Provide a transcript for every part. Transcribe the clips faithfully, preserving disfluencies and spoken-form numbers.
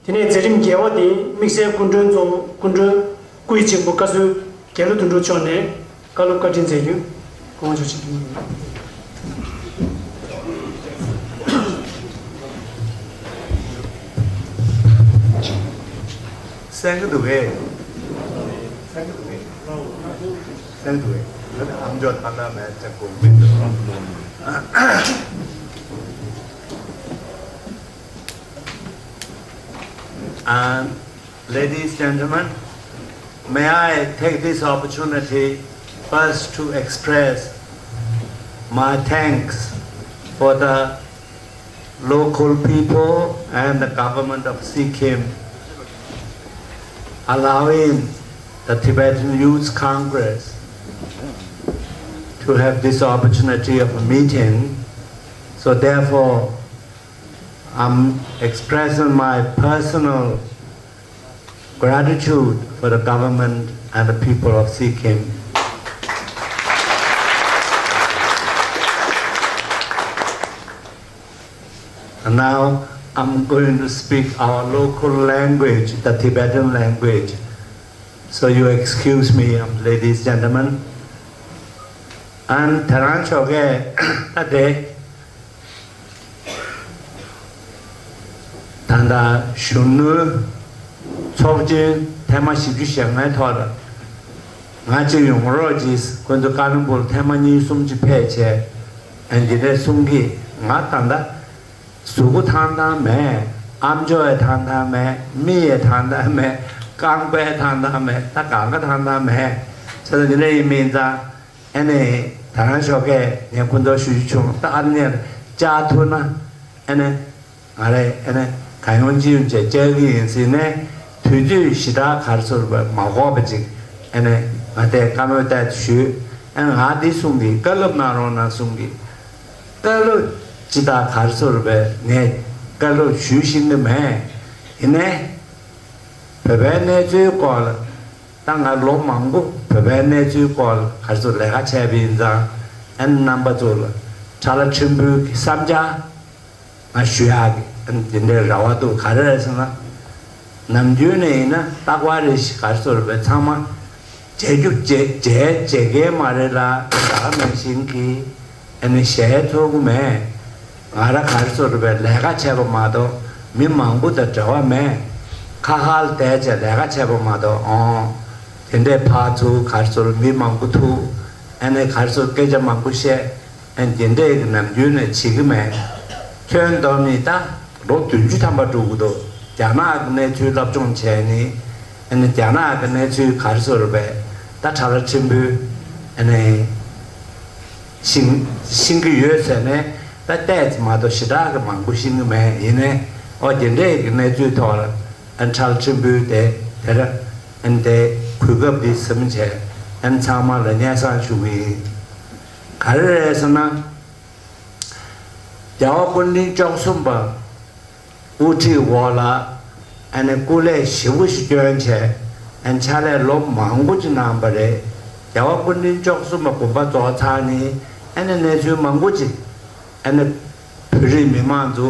དེ་ནས་མཛད་རིམ་རྒྱས་པ་དེ་དམིགས་བསལ་སྐུ་མགྲོན་གཙོ་བོ་སྐུ་མགྲོན་སྐུ་ཡི་གཅེན་པོ་བཀའ་ཟུར་རྒྱ་ལོ་དོན་གྲུབ་མཆོག་ནས་བཀའ་སློབ་བཀའ་དྲིན་སྩལ་རྒྱུ། དགོངས་པ་ཞུ་ཆེད་དུ། གསན་གྱི་འདུག་གས། གསན་གྱི་འདུག་གས། གསན་གྱི་འདུག་གས། ད་ཨ་མཆོག་ཐང་ཐང་མེད་ཅེས་དགོངས་མེད་དུ། And ladies, gentlemen, may I take this opportunity first to express my thanks for the local people and the government of Sikkim allowing the Tibetan Youth Congress to have this opportunity of a meeting. So therefore, I'm expressing my personal gratitude for the government and the people of Sikkim. And now I'm going to speak our local language, the Tibetan language. So you excuse me, um, ladies, gentlemen. And དེ་རང་ཆོ་གས་ད་དེ། ད་ལྟ་གཞོན་ནུའི་ཚོགས་ཆེན་ཐེངས་མ་བཞི་བཅུ་ཞེ་ལྔའི་ཐོག་ལ་ང་གཅིག་ཡོང་རོགས་གྱིས། ཁོང་ཚོ་ཀ་ལོན་སྦུག་ཐེངས་མ་གཉིས་གསུམ་ཅིག་ཕེབས་བྱས། ཨ་འདི་འདྲས་གསུང་གི། ང་ད་ལྟ་གཟུགས་པོ་ཐང་ཐང་མེད། ཨ་མཆོག་ཡང་ཐང་ཐང་མེད། མི་ཡང་ཐང་ཐང་མེད། རྐང་པ་ཐང་ཐང་མེད། ད་གང་ག་ཐང་ཐང་མེད། བྱས་ཙང་འདི་འདྲས་ཡིན་མིན་ཙང་། ཨ་ནི་ད་རང་ཞོགས་ཀས་ངས་ཁོང་ཚོར་ཞུ་རྒྱུ་བྱུང་། ད་ཨ་ནི་བཅར་ཐུབ་ན་ཨ་ནི་ང་རེ་ཨ་ནི་གང་ཡོང་ཅི་ཡོང་བྱས་བཅར་གི་ཡིན་ཟེར་ནས། དུས་ཚོད་ཞེ་དྲག་ག་རེ་ཟེར་བ་མ་འགོར་བ་ཅིག་ཨ་ནི་ང་དེ་བཀའ་མོལ་ཏོག་ཙམ་ཞུས། ཨ་ནི་ང་འདི་གསུང་གི། བཀའ་སློབ་གནང་རོགས་གནང་གསུང་གི། བཀའ་སློབ་ཅི་ལྟར་ག་རེ་ཟེར་བས་ངས་བཀའ་སློབ་ཞུས་ཤེས་ཀྱི་མེད། ཡིན་ནའི་བོད་པའི་གནས་ཚུལ་སྐོར་ལ། ད་ང་ལོ་མང་པོ་བོད་པའི་གནས་ཚུལ་སྐོར་ག་རེ་ཟེར་ལས་ཀ་བྱས་པ་ཡིན་ཙང་། ཨ་ནི་རྣམ་པ་ཚོ་ལ་ཁྲ་ལ་ཕྲན་བུའི་གི་བསམ་འཆར་ང་ཞུ་ཡག་གི་ཨ་ནི་དེ་འདྲའི་རེ་བ་འདུག། ག་རེ་རེད་ཟེར་ན། ནམ་རྒྱུན་ནས་ཡིན་ན་རྟག་པར་རེ་ཞིག་ག་རེ་ཟེར་བས་ཚང་མ་བྱེད་རྒྱུ་བྱེད་བྱེད་བྱེད་མཁན་མ་རེད་ལ། ད་ག་ནང་བཞིན་གྱི་ཨ་ནི་ཞལ་ཚོར་གི་མེད། ང་རང་ག་རེ་ཟེར་བས་ལས་ཀ་བྱས་པ་མ་གཏོགས་མི་མང་པོ་དང་འབྲེལ་བ་མེད། ཁ་ཁ་ལ་བསྡད་བྱས་ལས་ཀ་བྱས་པ་མ་གཏོགས། ཨོ། དེ་འདྲའི་ཕར་ཚུར་ག་རེ་ཟེར་མི་མང་པོ་ཐུག། ཨ་ནི་ག་རེ་ཟེར་སྐད་ཆ་མང་པོ་བཤད། ཨ་ནི་དེ་འདྲའི་གི་ནམ་རྒྱུན་ནས་བྱེད་ཀྱི་མེད། ཁྱོན་བསྡོམས་ནས་ད་ལོ་བདུན་ཅུ་ཐམ་པ་འགྲོ་གི་འདུག། རྒྱ་ནག་གི་གནས་ཚུལ་སློབ་སྦྱོང་བྱས་ནས། ཨ་ནི་རྒྱ་ནག་གི་གནས་ཚུལ་ག་རེ་ཟེར་བས་ད་ཁྲ་ལ་ཕྲན་བུ་ཨ་ནི་ཤེས་ཤེས་ཀྱི་ཡོད་ཟེར་ནས་ད་ཏོག་ཙམ་མ་གཏོགས་ཞེ་དྲག་གི་མང་པོ་ཤེས་ཀྱི་མེད། ཡིན་ནའི་ཨོ་དེ་འདྲའི་གི་གནས་ཚུལ་ཐོག་ལ་ཨ་ཁྲ་ལ་ཕྲན་བུ་དེ་དེར་ཨ་ནི་དེ་གོ་སྐབས་འདི་ཟིན་བྱས་ཨ་ནི་ཚང་མ་ལ་སྙན་སེང་ཞུ་གི་ཡིན། ག་རེ་རེད་ཟེར་ན། རྒྱལ་བ་སྐུ་ཕྲེང་བཅུ་གསུམ་པ་དབུ་ཁྲིད་འོག་ལ་ཨ་ནི་སྐུ་ལས་ཞེ་པོ་ཞིག་བསྐྱོན་བྱས། ཨ་ནི་ཕྱག་ལས་ལོ་མང་པོ་ཅིག་གནང་བ་རེད། རྒྱལ་བ་སྐུ་ཕྲེང་བཅུ་གསུམ་པ་དགོངས་པ་རྫོགས་ཚར་ནས་ཨ་ནི་གནས་ཚུལ་མང་པོ་ཅིག་ཨ་ནི་བོད་རིགས་མི་མང་ཚོ་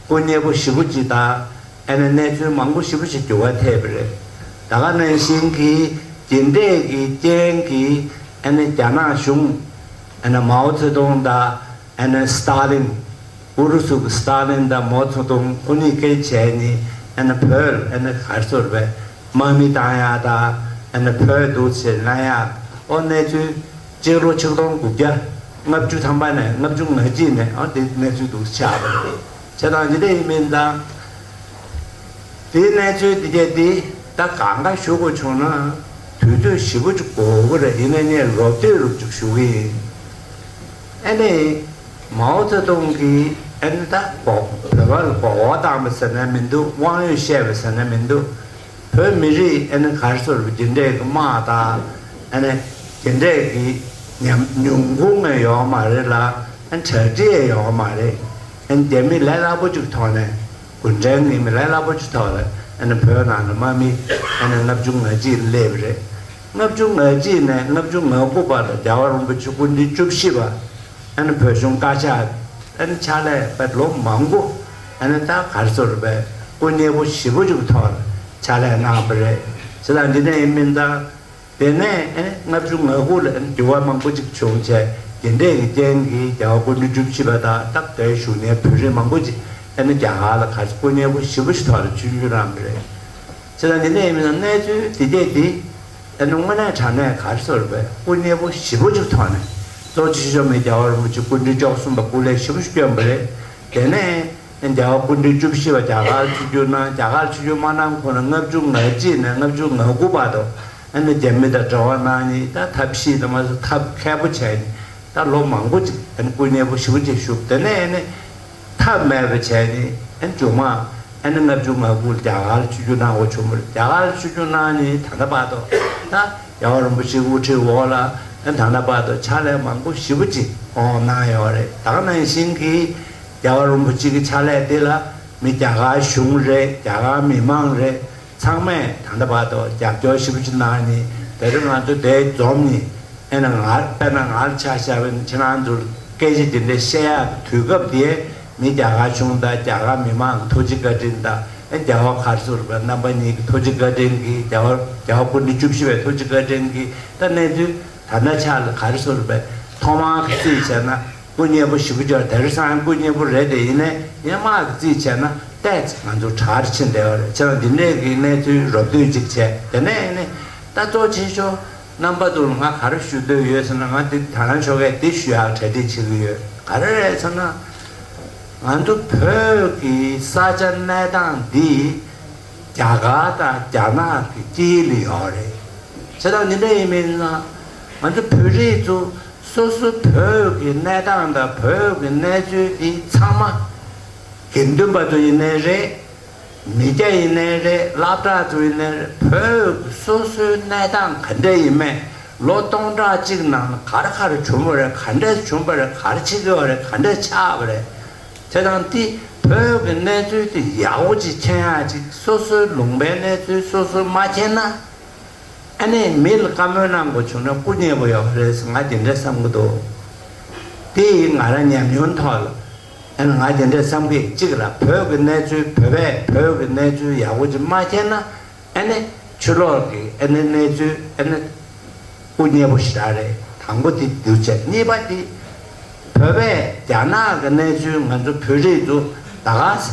སྐུ་མཉེལ་པོ་ཞེ་པོ་ཅིག་དང་། ཨ་ནི་གནས་ཚུལ་མང་པོ་ཞེ་པོ་ཅིག་འགྱུར་བ་ཐེབས་པ་རེད། ད་ག་ནང་བཞིན་གྱི་དེ་འདྲས་ཀྱི་རྐྱེན་གྱིས་ཨ་ནི་རྒྱ་ནག་གཞུང་ཨ་ནི་མའོ་ཙེ་ཏུང་དང་། ཨ་ནི་སི་ཏཱ་ལིན། ཨུ་རུ་སུ་གི་སི་ཏཱ་ལིན་དང་མའོ་ཙེ་ཏུང་ཁོ་གཉིས་ཀས་བྱས་ནས་ཨ་ནི་བོད་ཨ་ནི་ག་རེ་ཟེར་བས་དམག་མི་བཏང་ཡག་དང་། ཨ་ནི་བོད་འདུག་སེ་ལེན་ཡག། ཨོ་གནས་ཚུལ་སྤྱི་ལོ་ཆིག་སྟོང་དགུ་བརྒྱ་ལྔ་བཅུ་ཐམ་པ་ནས་ལྔ་བཅུ་ང་གཅིག་ནས་ཨོ་དེ་གནས་ཚུལ་འདུག་ཆགས་པ་རེད། བྱས་ཙང་འདི་འདྲ་ཡིན་མིན་དང་། དེའི་གནས་ཚུལ་འདི་གས་འདི་ད་གང་ག་ཞུ་དགོས་བྱུང་ན་དུས་ཚོད་ཞེ་པོ་ཅིག་འགོར་གི་རེད། ཡིན་ན་ངས་རོབ་ཏོག་རོབ་ཅིག་ཞུ་གི་ཡིན། ཨ་ནི་མའོ་ཙེ་ཏུང་གིས་ཨ་ནི་ད་མགོ་བོད་པ་ལ་མགོ་སྐོར་བཏང་བ་ཟེར་ན་མི་འདུག། དབང་ཡོད་བཤད་པ་ཟེར་ན་མི་འདུག། བོད་མི་རིགས་ཨ་ནི་ག་རེ་ཟེར་བ་འདི་འདྲས་ཀྱི་དམག་དང་ཨ་ནི་དེ་འདྲས་ཀྱི་ཉམས་ཉུང་ཁུངས་ཡང་ཡོད་མ་རེད་ལ། ཨ་ནི་གྲ་སྒྲིག་ཡང་ཡོད་མ་རེད། ཨ་ནི་རྒྱ་མི་ལས་སླ་པོ་ཅིག་ཐོག་ནས་གུང་ཁྲན་གྱི་མི་ལས་སླ་པོ་ཅིག་ཐོག་ལ་ཨ་ནི་བོད་ནང་ལ་དམག་མི་ཨ་ནི་ལྔ་བཅུ་ང་གཅིག་སླེབས་རེད། ལྔ་བཅུ་ང་གཅིག་ནས་ལྔ་བཅུ་ང་དགུ་བར་ལ་རྒྱལ་བ་རིན་པོ་ཆེ་སྐུ་ཕྲེང་བཅུ་བཞི་པ་ཨ་ནི་བོད་གཞུང་བཀའ་ཤག་ཨ་ནི་ཕྱག་ལས་པ་ལོ་མང་པོ་ཨ་ནི་ད་ག་རེ་ཟེར་བས་ སྐུ་མཉེལ་པོ་ཞེ་པོ་ཅིག་ཐོག་ལ་ཕྱག་ལས་གནང་བ་རེད། བྱས་ཙང་འདི་ནས་ཡིན་མིན་དང་། དེ་ནས་ཨེ་ལྔ་བཅུ་ང་དགུ་ལ་ཨེ་འགྱུར་བ་མང་པོ་ཅིག་བྱུང་བྱས། དེ་འདྲས་ཀྱི་རྐྱེན་གྱིས་རྒྱལ་བ་སྐུ་ཕྲེང་བཅུ་བཞི་པ་དང་སྟབས་བདེ་བཞུགས་གནས་བོད་རིགས་མང་པོ་ཅིག་ཨེ་ནི་རྒྱ་གར་ལ་གར་སྐུ་མཉེལ་པོ་ཞེ་པོ་ཞིག་ཐོག་ལ་བསྐྱོད་རྒྱུ་རང་རེད། བྱས་ཙང་འདི་ནས་ཡིན་མིན་ན་གནས་ཚུལ་འདི་གས་འདི་ཨེ་ནི་དངོས་གནས་དྲང་གནས་ག་རེ་ཟེར་བས་སྐུ་མཉེལ་པོ་ཞེ་པོ་ཅིག་ཐོག་ནས་གཙོ་ཆེ་ཤོས་མི་རྒྱལ་བ་རིན་པོ་ཆེ་སྐུ་ཕྲེང་བཅུ་གསུམ་པ་སྐུ་ལས་ཞེ་པོ་ཞིག་བསྐྱོན་པ་རེད། དེ་ནས་རྒྱལ་བ་སྐུ་ཕྲེང་བཅུ་བཞི་པ་རྒྱ་གར་ཆིབས་བསྒྱུར་གནང་། རྒྱ་གར་ཆིབས་བསྒྱུར་མ་གནང་གོང་ལ་ལྔ་བཅུ་ང་གཅིག་ནས་ལྔ་བཅུ་ང་དགུ་བར་དུ་ཨ་ནི་རྒྱ་མི་དང་འབྲེལ་བ་གནང་ནས་ད་ཐབས་ཤེས་དང་མ་སོགས་ཐབས་མཁས་པོ་བྱས་ནས་ད་ལོ་མང་པོ་ཅིག་ཨ་ནི་སྐུ་མཉེལ་པོ་ཞེ་པོ་ཅིག་བཞུགས། དེ་ནས་ཨ་ནི་ཐབས་མེད་པ་བྱས་ནས་ཨ་ནི་མཇུག་མ་ཨ་ནི་ལྔ་བཅུ་ང་དགུ་ལ་རྒྱ་གར་ཆིབས་བསྒྱུར་གནང་དགོས་བྱུང་བ་རེད། རྒྱ་གར་ཆིབས་བསྒྱུར་གནང་ནས་ད་ལྟ་བར་དུ་ད་རྒྱལ་བ་རིན་པོ་ཆེའི་དབུ་ཁྲིད་འོག་ལ་ཨ་ནི་ད་ལྟ་བར་དུ་ཕྱག་ལས་མང་པོ་ཞེ་པོ་ཅིག་ཨོ་གནང་ཡོད་རེད། ད་ག་ནང་བཞིན་གྱི་རྒྱལ་བ་རིན་པོ་ཆེ་གི་ཕྱག་ལས་དེ་ལ་མི་རྒྱ་གར་གཞུང་རེད། རྒྱ་གར་མི་མང་རེད། ཚང་མས་ད་ལྟ་བར་དུ་རྒྱབ་སྐྱོར་ཞེ་པོ་ཅིག་གནང་ནས་དེ་རིང་ང་ཚོ་དེ་འཛོམས་ནས་ཨེ་ན་ང་དཔེར་ན་ང་ལ་ཆ་བཞག་པ་ཡིན་ན་ཁྱེད་རང་ཚོར་སྐད་ཆ་དེ་འདྲ་བཤད་ཡག་གི་དུས་སྐབས་དེ་མི་རྒྱ་གར་གཞུང་དང་རྒྱ་གར་མི་མང་གི་ཐུགས་རྗེ་བཀའ་དྲིན་དང་ཨེ་རྒྱལ་བ་ག་རེ་ཟེར་བ་རྣམ་པ་གཉིས་ཀྱི་ཐུགས་རྗེ་བཀའ་དྲིན་གྱིས་རྒྱལ་བ་རྒྱལ་བ་སྐུ་ཕྲེང་བཅུ་བཞི་པའི་ཐུགས་རྗེ་བཀའ་དྲིན་གྱིས་ད་གནས་ཚུལ། ད་ལྟ་ཆ་ལ་ག་རེ་ཟེར་བས་ཐོག་མར་གྱི་རྩིས་བྱས་ན་སྐུ་མཉེལ་པོ་ཞེ་པོ་ཅིག་དེ་རིང་སང་སྐུ་མཉེལ་པོ་རེད་དེ་ཡིན་ནའི་སྔོན་མ་གི་རྩིས་བྱས་ན་ཏོག་ཙམ་ང་ཚོ་དྲག་ཕྱིན་བསྡད་པ་རེད། བྱས་ཙང་འདི་འདྲས་ཀྱི་གནས་ཚུལ་རོབ་བསྡུས་ཅིག་བྱས་དེ་ནས་ནི་ད་གཙོ་ཆེ་ཤོས་རྣམ་པ་ཚོ་ལ་ང་ག་རེ་ཞུ་འདོད་ཡོད་ཟེར་ན་ང་འདི་ད་ལན་ཆོ་གས་འདི་ཞུ་ཡག་གྲ་སྒྲིག་བྱེད་ཀྱི་ཡོད། ག་རེ་རེད་ཟེར་ན་ང་ཚོ་བོད་ཀྱི་ས་ཆ་གནས་སྟངས་འདི་རྒྱ་གར་དང་རྒྱ་ནག་གི་དཀྱིལ་ལ་ཡོད་རེད། བྱས་ཙང་འདི་འདྲ་ཡིན་མིན་ན་ང་ཚོ་བོད་རིགས་ཚོ་སོ་སོ་བོད་ཀྱི་གནས་སྟངས་དང་བོད་ཀྱི་གནས་ཚུལ་འདི་ཚང་མ་དགེ་འདུན་པ་ཚོ་ཡིན་ནའི་རེད། མི་སྐྱ་ཡིན་ནའི་རེད། སློབ་གྲྭ་ཚོ་ཡིན་ནའི་རེད། བོད་ཀྱི་སོ་སོའི་གནས་སྟངས་ག་འདྲ་ཡིན་མིན་ལོ་སྟོང་ཕྲག་གཅིག་ནང་ལ་ག་རེ་ག་རེ་བྱུང་བ་རེད། ག་འདྲ་བྱུང་བ་རེད། ག་རེ་བྱེད་ཀྱི་ཡོད་རེད། ག་འདྲ་ཆགས་པ་རེད། བྱས་ཙང་འདི་བོད་ཀྱི་གནས་ཚུལ་དེ་ཡག་པོ་ཅིག་མཁྱེན་ཡག་ཅིག་སོ་སོའི་ལུང་པའི་གནས་ཚུལ་སོ་སོས་མ་མཁྱེན་ན། ཨ་ནི་མི་ལ་བཀའ་མོལ་གནང་དགོས་བྱུང་ན་སྐུ་མཉེལ་པོ་ཡོད་རེད་ཟེར་ང་དེ་འདྲ་བསམ་གྱི་འདུག་དེ་ཡིས་ང་རང་ཉམས་མྱོང་ཐོག་ལ་ཨ་ནི་ང་དེ་འདྲ་བསམ་གྱི་གཅིག་ལ་བོད་ཀྱི་གནས་ཚུལ་བོད་པས་བོད་ཀྱི་གནས་ཚུལ་ཡག་པོ་ཅིག་མ་མཁྱེན་ན། ཨ་ནི་ཕྱི་ལོགས་ཀྱི་ཨ་ནི་གནས་ཚུལ་ཨ་ནི་སྐུ་མཉེལ་པོ་ཞེ་དྲག་རེད། དང་པོ་དེ་འདུག་བྱས། གཉིས་པ་དེ་བོད་པས་རྒྱ་ནག་གི་གནས་ཚུལ་ང་ཚོ་བོད་རིགས་ཚོ་ད་ག་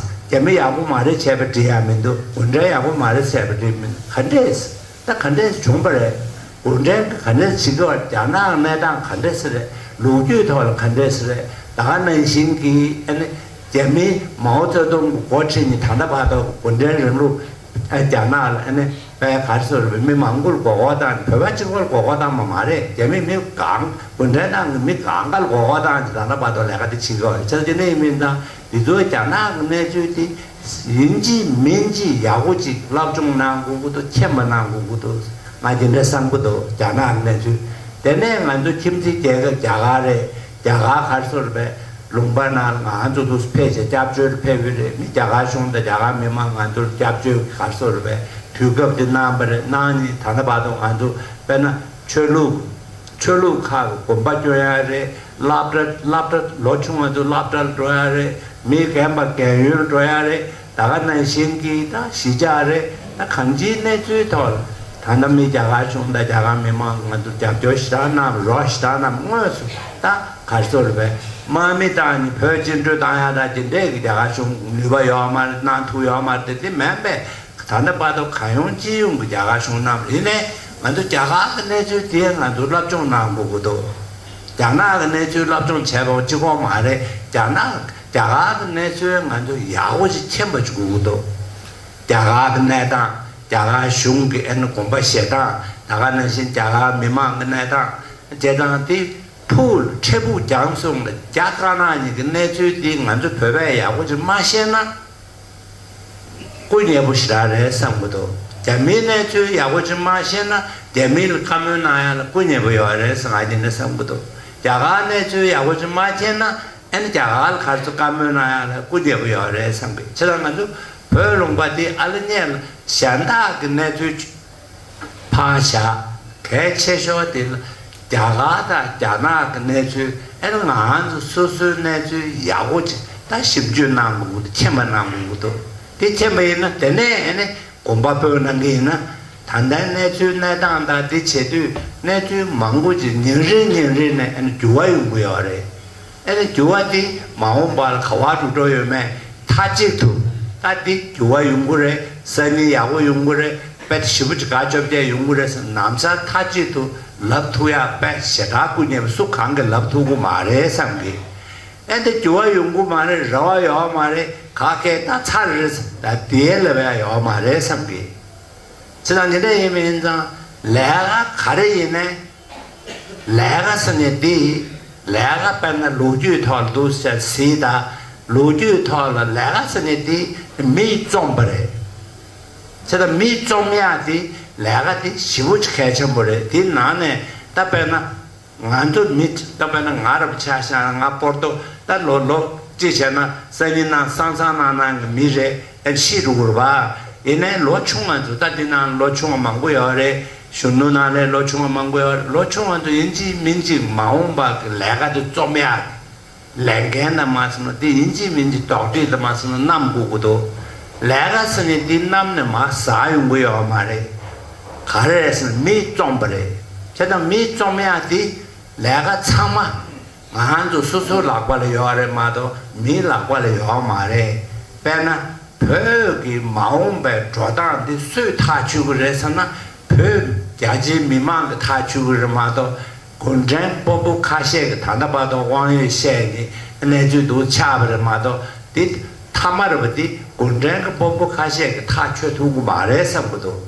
རྒྱ་མི་ཡག་པོ་མ་རེད་བྱས་པ་འགྲིག་ཡ་མི་འདུག་གུང་ཁྲན་ཡག་པོ་མ་རེད་བྱས་པ་འགྲིག་མི་འདུག་ག་འདྲས་ད་ག་འདྲས་བྱུང་བ་རེད། གུང་ཁྲན་གྱི་ག་འདྲས་བྱེད་ཀྱི་བ་རྒྱ་ནག་གི་གནས་སྟངས་ག་འདྲས་རེད། ལོ་རྒྱུས་ཐོག་ལ་ག་འདྲས་རེད། ད་ག་ནང་བཞིན་གྱི་ཨ་ནི་རྒྱ་མི་མའོ་ཙེ་ཏུང་གི་འགོ་ཁྲིད་ནས་ད་ལྟ་བར་དུ་གུང་ཁྲན་རིང་ལུགས། ཨ་རྒྱ་ནག་ལ་ཨ་ནི་དཔེ་ག་རེ་ཟེར་བའི་མི་མང་པོར་མགོ་སྐོར་བཏང་། བོད་པ་གཅིག་པོར་མགོ་སྐོར་བཏང་བ་མ་རེད། རྒྱ་མི་མི་གང་གུང་ཁྲན་ཏང་གི་མི་གང་ག་ལ་མགོ་སྐོར་བཏང་ཅིག་ད་ལྟ་བར་དུ་ལས་ཀ་དེ་བྱེད་དགོས་རེད། བྱས་ཙང་དེ་འདྲ་ཡིན་མིན་ཙང་འདི་ཚོ་རྒྱ་ནག་གི་གནས་ཚུལ་དེ་ཡིན་གཅིག་མིན་གཅིག་ཡག་པོ་ཅིག་སློབ་སྦྱོང་གནང་དགོས་ཀྱི་འདུག་མཁྱེན་པ་གནང་དགོས་ཀྱི་འདུག་ང་དེ་འདྲ་བསམ་གྱི་འདུག་རྒྱ་ནག་གི་གནས་ཚུལ། དེ་ནས་ང་ཚོ་ཁྱིམ་མཚེས་རྒྱལ་ཁབ་རྒྱ་གར་རེད། རྒྱ་གར་ག་རེ་ཟེར་བའི་ལུང་པ་ནང་ང་ཚོ་འདུག་ཕེབས་བྱས་སྐྱབས་བཅོལ་ཕེབས་ཡོད་རེད། མི་རྒྱ་གར་གཞུང་དང་རྒྱ་གར་མི་མང་ང་ཚོར་སྐྱབས་བཅོལ་ག་རེ་ཟེར་བའི་དུས་སྐབས་དེ་གནང་བ་རེད། གནང་ནས་ད་ལྟ་བར་དུ་ང་ཚོ་དཔེར་ན་ཆོས་ལུགས་ཆོས་ལུགས་ཁག་གི་དགོན་པ་སྐྱོང་ཡ་རེད། སློབ་གྲྭ་སློབ་གྲྭ་ལོ་ཆུང་བ་ཚོ་སློབ་གྲྭར་འགྲོ་ཡ་རེད། མི་རྒན་པ་རྒན་ཡོལ་འགྲོ་ཡ་རེད། ད་ག་ནང་བཞིན་གྱི་ད་གཞིས་ཆགས་རེད། ད་གང་ཅིའི་གནས་ཚུལ་ཐོག་ལ་ད་ལྟ་མི་རྒྱ་གར་གཞུང་དང་རྒྱ་གར་མི་མང་ང་ཚོ་རྒྱབ་སྐྱོར་ཞེ་དྲག་གནང་། རོགས་ཞེ་དྲག་གནང་། དངོས་སུ་ད་ག་རེ་ཟེར་བས་དམག་མི་བཏང་ནས་བོད་བཅིངས་འགྲོལ་བཏང་ཡ་ད་དེ་འདྲས་ཀྱི་རྒྱ་གར་གཞུང་ནུས་པ་ཡོད་མ་རེད། གནང་ཐུབ་ཡོད་མ་རེད། དེ་མིན་པས་ད་ལྟ་བར་དུ་གང་ཡོང་ཅི་ཡོང་གི་རྒྱ་གར་གཞུང་གནང་བ་ཡིན་ནའི་ང་ཚོ་རྒྱ་གར་གྱི་གནས་ཚུལ་དེ་ང་ཚོ་སློབ་སྦྱོང་གནང་དགོས་ཀྱི་འདུག་རྒྱ་ནག་གི་གནས་ཚུལ་སློབ་སྦྱོང་བྱས་པ་གཅིག་པོ་མ་རེད། རྒྱ་ནག་རྒྱ་གར་གྱི་གནས་ཚུལ་ང་ཚོ་ཡག་པོ་ཞིག་མཁྱེན་པ་ཞིག་དགོས་ཀྱི་འདུག་རྒྱ་གར་གྱི་གནས་སྟངས། རྒྱ་གར་གཞུང་གི་ཨ་ནི་དགོངས་པ་བཞེས་སྟངས། ད་ག་ནང་བཞིན་རྒྱ་གར་མི་མང་གི་གནས་སྟངས། བྱས་ཙང་དེ་ཕུགས་ལ་འཕྲལ་ཕུགས་རྒྱང་སོང་ལ་རྒྱ་དཀར་ནག་གཉིས་ཀྱི་གནས་ཚུལ་དེ་ང་ཚོ་བོད་པས་ཡག་པོ་ཞིག་མ་ཤེས་ན། སྐུ་མཉེལ་པོ་ཞེ་དྲག་རེད་བསམ་གྱི་འདུག་རྒྱ་མིའི་གནས་ཚུལ་ཡག་པོ་ཅིག་མ་ཤེས་ན་རྒྱ་མི་ལ་བཀའ་མོལ་གནང་ཡ་ལ་སྐུ་མཉེལ་པོ་ཡོད་རེད་ཟེར་ང་དེ་འདྲ་བསམ་གྱི་འདུག་རྒྱ་གར་གནས་ཚུལ་ཡག་པོ་ཅིག་མ་མཁྱེན་ན་ཨ་ནི་རྒྱ་གར་ལ་ག་རེ་ཚོ་བཀའ་མོལ་གནང་ཡ་ལ་སྐུ་མཉེལ་པོ་ཡོད་རེད་བསམ་གི། བྱས་ཙང་ང་ཚོ་བོད་ལུང་པ་འདི་ཨ་ལ་གཉེར་ལ་གཞན་དག་གི་གནས་ཚུལ་ཕར་བཞག་གལ་ཆེ་ཤོས་དེ་ལ་རྒྱ་གར་དང་རྒྱ་ནག་གི་གནས་ཚུལ་ཨེ་ང་ཚོ་སོ་སོའི་གནས་ཚུལ་ཡག་པོ་ཅིག་ད་ཞིབ་འཇུག་གནང་དགོས་ཀྱི་འདུག་མཁྱེན་པ་གནང་དགོས་ཀྱི་འདུག་དེ་མཁྱེན་པ་ཡིན་ན་དེ་ནས་ཨ་ནི་དགོངས་པ་སྤོས་གནང་གི་ཡིན་ན། ད་ལྟའི་གནས་ཚུལ་གནས་སྟངས་དང་དེ་བྱེད་དུས་གནས་ཚུལ་མང་པོ་ཅིག་ཉིན་རེ་ཉིན་རེ་ནས་ཨ་ནི་འགྱུར་བ་ཡོང་གི་ཡོད་རེད། ཨ་ནི་འགྱུར་བ་དེ་མ་འོངས་པར་ག་པར་འགྲོ་འགྲོ་ཡོད་མེད་མཐའ་གཅིག་ཏུ་ད་འདི་འགྱུར་བ་ཡོང་གི་རེད། སང་ཉིན་ཡག་པོ་ཡོང་གི་རེད། དཔེ་ཞེ་པོ་ཅིག་དགའ་སྐྱོ་བྱས་ཡོང་གི་རེད་ཟེར་ནམ་ཞར་མཐའ་གཅིག་ཏུ་ལབ་ཐུབ་ཡག་དཔེ་ཞེ་དྲག་སྐུ་ཉེ་བ་སུ་གང་གིས་ལབ་ཐུབ་ཀྱི་མ་རེད་བསམ་གི། ཨེ་འདི་འགྱུར་བ་ཡོང་གི་མ་རེད། རེ་བ་ཡོད་མ་རེད། ག་གེ་ད་ཚར་རེད་ད་དེའི་ལབ་ཡག་ཡོད་མ་རེད་བསམ་གི། ཅི་ལ་ཉེ་འདྲ་ཡིན་མིན་ཙང་ལས་ཀ་ག་རེ་ཡིན་ནའི། ལས་ཀ་ཟེར་ནས་འདི། ལས་ཀ་དཔེར་ན་ལོ་རྒྱུས་ཐོག་ལ་འདུག་ཟེར་ཟིན་ད། ལོ་རྒྱུས་ཐོག་ལ་ལས་ཀ་ཟེར་ནས་འདི་མིས་རྩོམ་པ་རེད། བྱས་ཙང་མིས་རྩོམ་ཡག་འདི་ལས་ཀ་འདི་ཞེ་པོ་ཅིག་གལ་ཆེན་པོ་རེད། འདི་ནང་ནས་ད་དཔེར་ན་ང་ཚོ་མི་ད་དཔེར་ན་ང་རང་ཆ་བཞག་ན་ང་སྤོར་ཏོ་ད་ལོ་ལོ་གཅིག་བྱས་ན་སང་ཉིན་ནང་སང་ཚང་ནང་ནང་གི་མི་རེད། ཨ་ཤི་རུ་གུར་བ། ཡིན་ནའི་ལོ་ཆུང་བ་ཚོ་ད་འདི་ནང་ལོ་ཆུང་བ་མང་པོ་ཡོད་རེད། གཞོན་ནུ་ནང་ལས་ལོ་ཆུང་བ་མང་པོ་ཡོད་རེད། ལོ་ཆུང་བ་ཚོ་ཡིན་གཅིག་མིན་གཅིག་མ་འོངས་པ་གི་ལས་ཀ་དེ་རྩོམ་ཡག་ལས་འགན་དང་མ་སོང་ན་དེ་ཡིན་གཅིག་མིན་གཅིག་དོགས་འདྲི་དང་མ་སོང་ན་བསྣམས་དགོས་ཀྱི་འདུག་ལས་ཀ་ཟེར་ནས་འདི་བསྣམས་ནས་མར་ཟག་ཡོང་གི་ཡོད་མ་རེད། ག་རེ་རེད་ཟེར་ན་མིས་རྩོམ་པ་རེད། བྱས་ཙང་མིས་རྩོམ་ཡག་དེ་ལས་ཀ་ཚང་མ། ང་ཚོ་སོ་སོའི་ལག་པ་ལ་ཡོད་རེད་མ་གཏོགས་མིའི་ལག་པ་ལ་ཡོད་མ་རེད། དཔེར་ན་བོད་ཀྱི་མ་འོངས་པའི་འགྲོ་སྟངས་འདི་སུས་ཐག་ཆོད་ཀྱི་རེད་ཟེར་ན་བོད་རྒྱ་ཆེའི་མི་མང་གིས་ཐག་ཆོད་ཀྱི་རེད་མ་གཏོགས་གུང་ཁྲན་སྤོ་བོ་ཁ་ཤས་ཀྱིས་ད་ལྟ་བར་དུ་དབང་ཡོད་བཤད་ནས་གནས་ཚུལ་འདུག་ཆགས་པ་རེད་མ་གཏོགས་འདི་མཐའ་མ་རེད་པ་འདི་གུང་ཁྲན་གྱི་སྤོ་བོ་ཁ་ཤས་ཀྱིས་ཐག་ཆོད་ཐུབ་ཀྱི་མ་རེད་བསམ་གྱི་འདུག་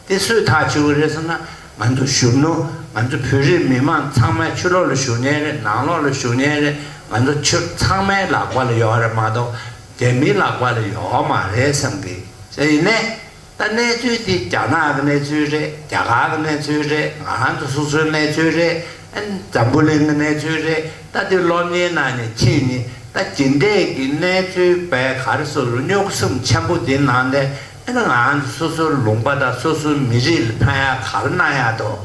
དེ་སུས་ཐག་ཆོད་ཀྱི་རེད་ཟེར་ན། ང་ཚོ་གཞོན་ནུ། ང་ཚོ་བོད་རིགས་མི་མང་ཚང་མ་ཕྱི་ལོགས་ལ་བཞུགས་མཁན་རེད། ནང་ལོགས་ལ་བཞུགས་མཁན་རེད། ང་ཚོ་ཕྱི་ཚང་མའི་ལག་པ་ལ་ཡོད་རེད་མ་གཏོགས་རྒྱ་མིའི་ལག་པ་ལ་ཡོད་མ་རེད་བསམ་གི། ཡིན་ནའི་ད་གནས་ཚུལ་དེ་རྒྱ་ནག་གི་གནས་ཚུལ་རེད། རྒྱ་གར་གྱི་གནས་ཚུལ་རེད། ང་རང་ཚོ་སོ་སོའི་གནས་ཚུལ་རེད། ཨ་ནི་འཛམ་བུ་གླིང་གི་གནས་ཚུལ་རེད། ད་དེ་སློབ་གཉེར་གནང་ནས་ཕྱིན་ནས་ད་ཇི་འདྲས་ཀྱི་གནས་ཚུལ་བས་ག་རེ་ཟེར་རུ་རྙོག་གཟིངས་ཆེན་པོ་དེ་ནང་ནས། ཨ་ནི་ང་ཚོ་སོ་སོའི་ལུང་པ་དང་སོ་སོའི་མི་རིགས་ལ་ཕན་ཡག་ག་རེ་གནང་ཡག་འདུག་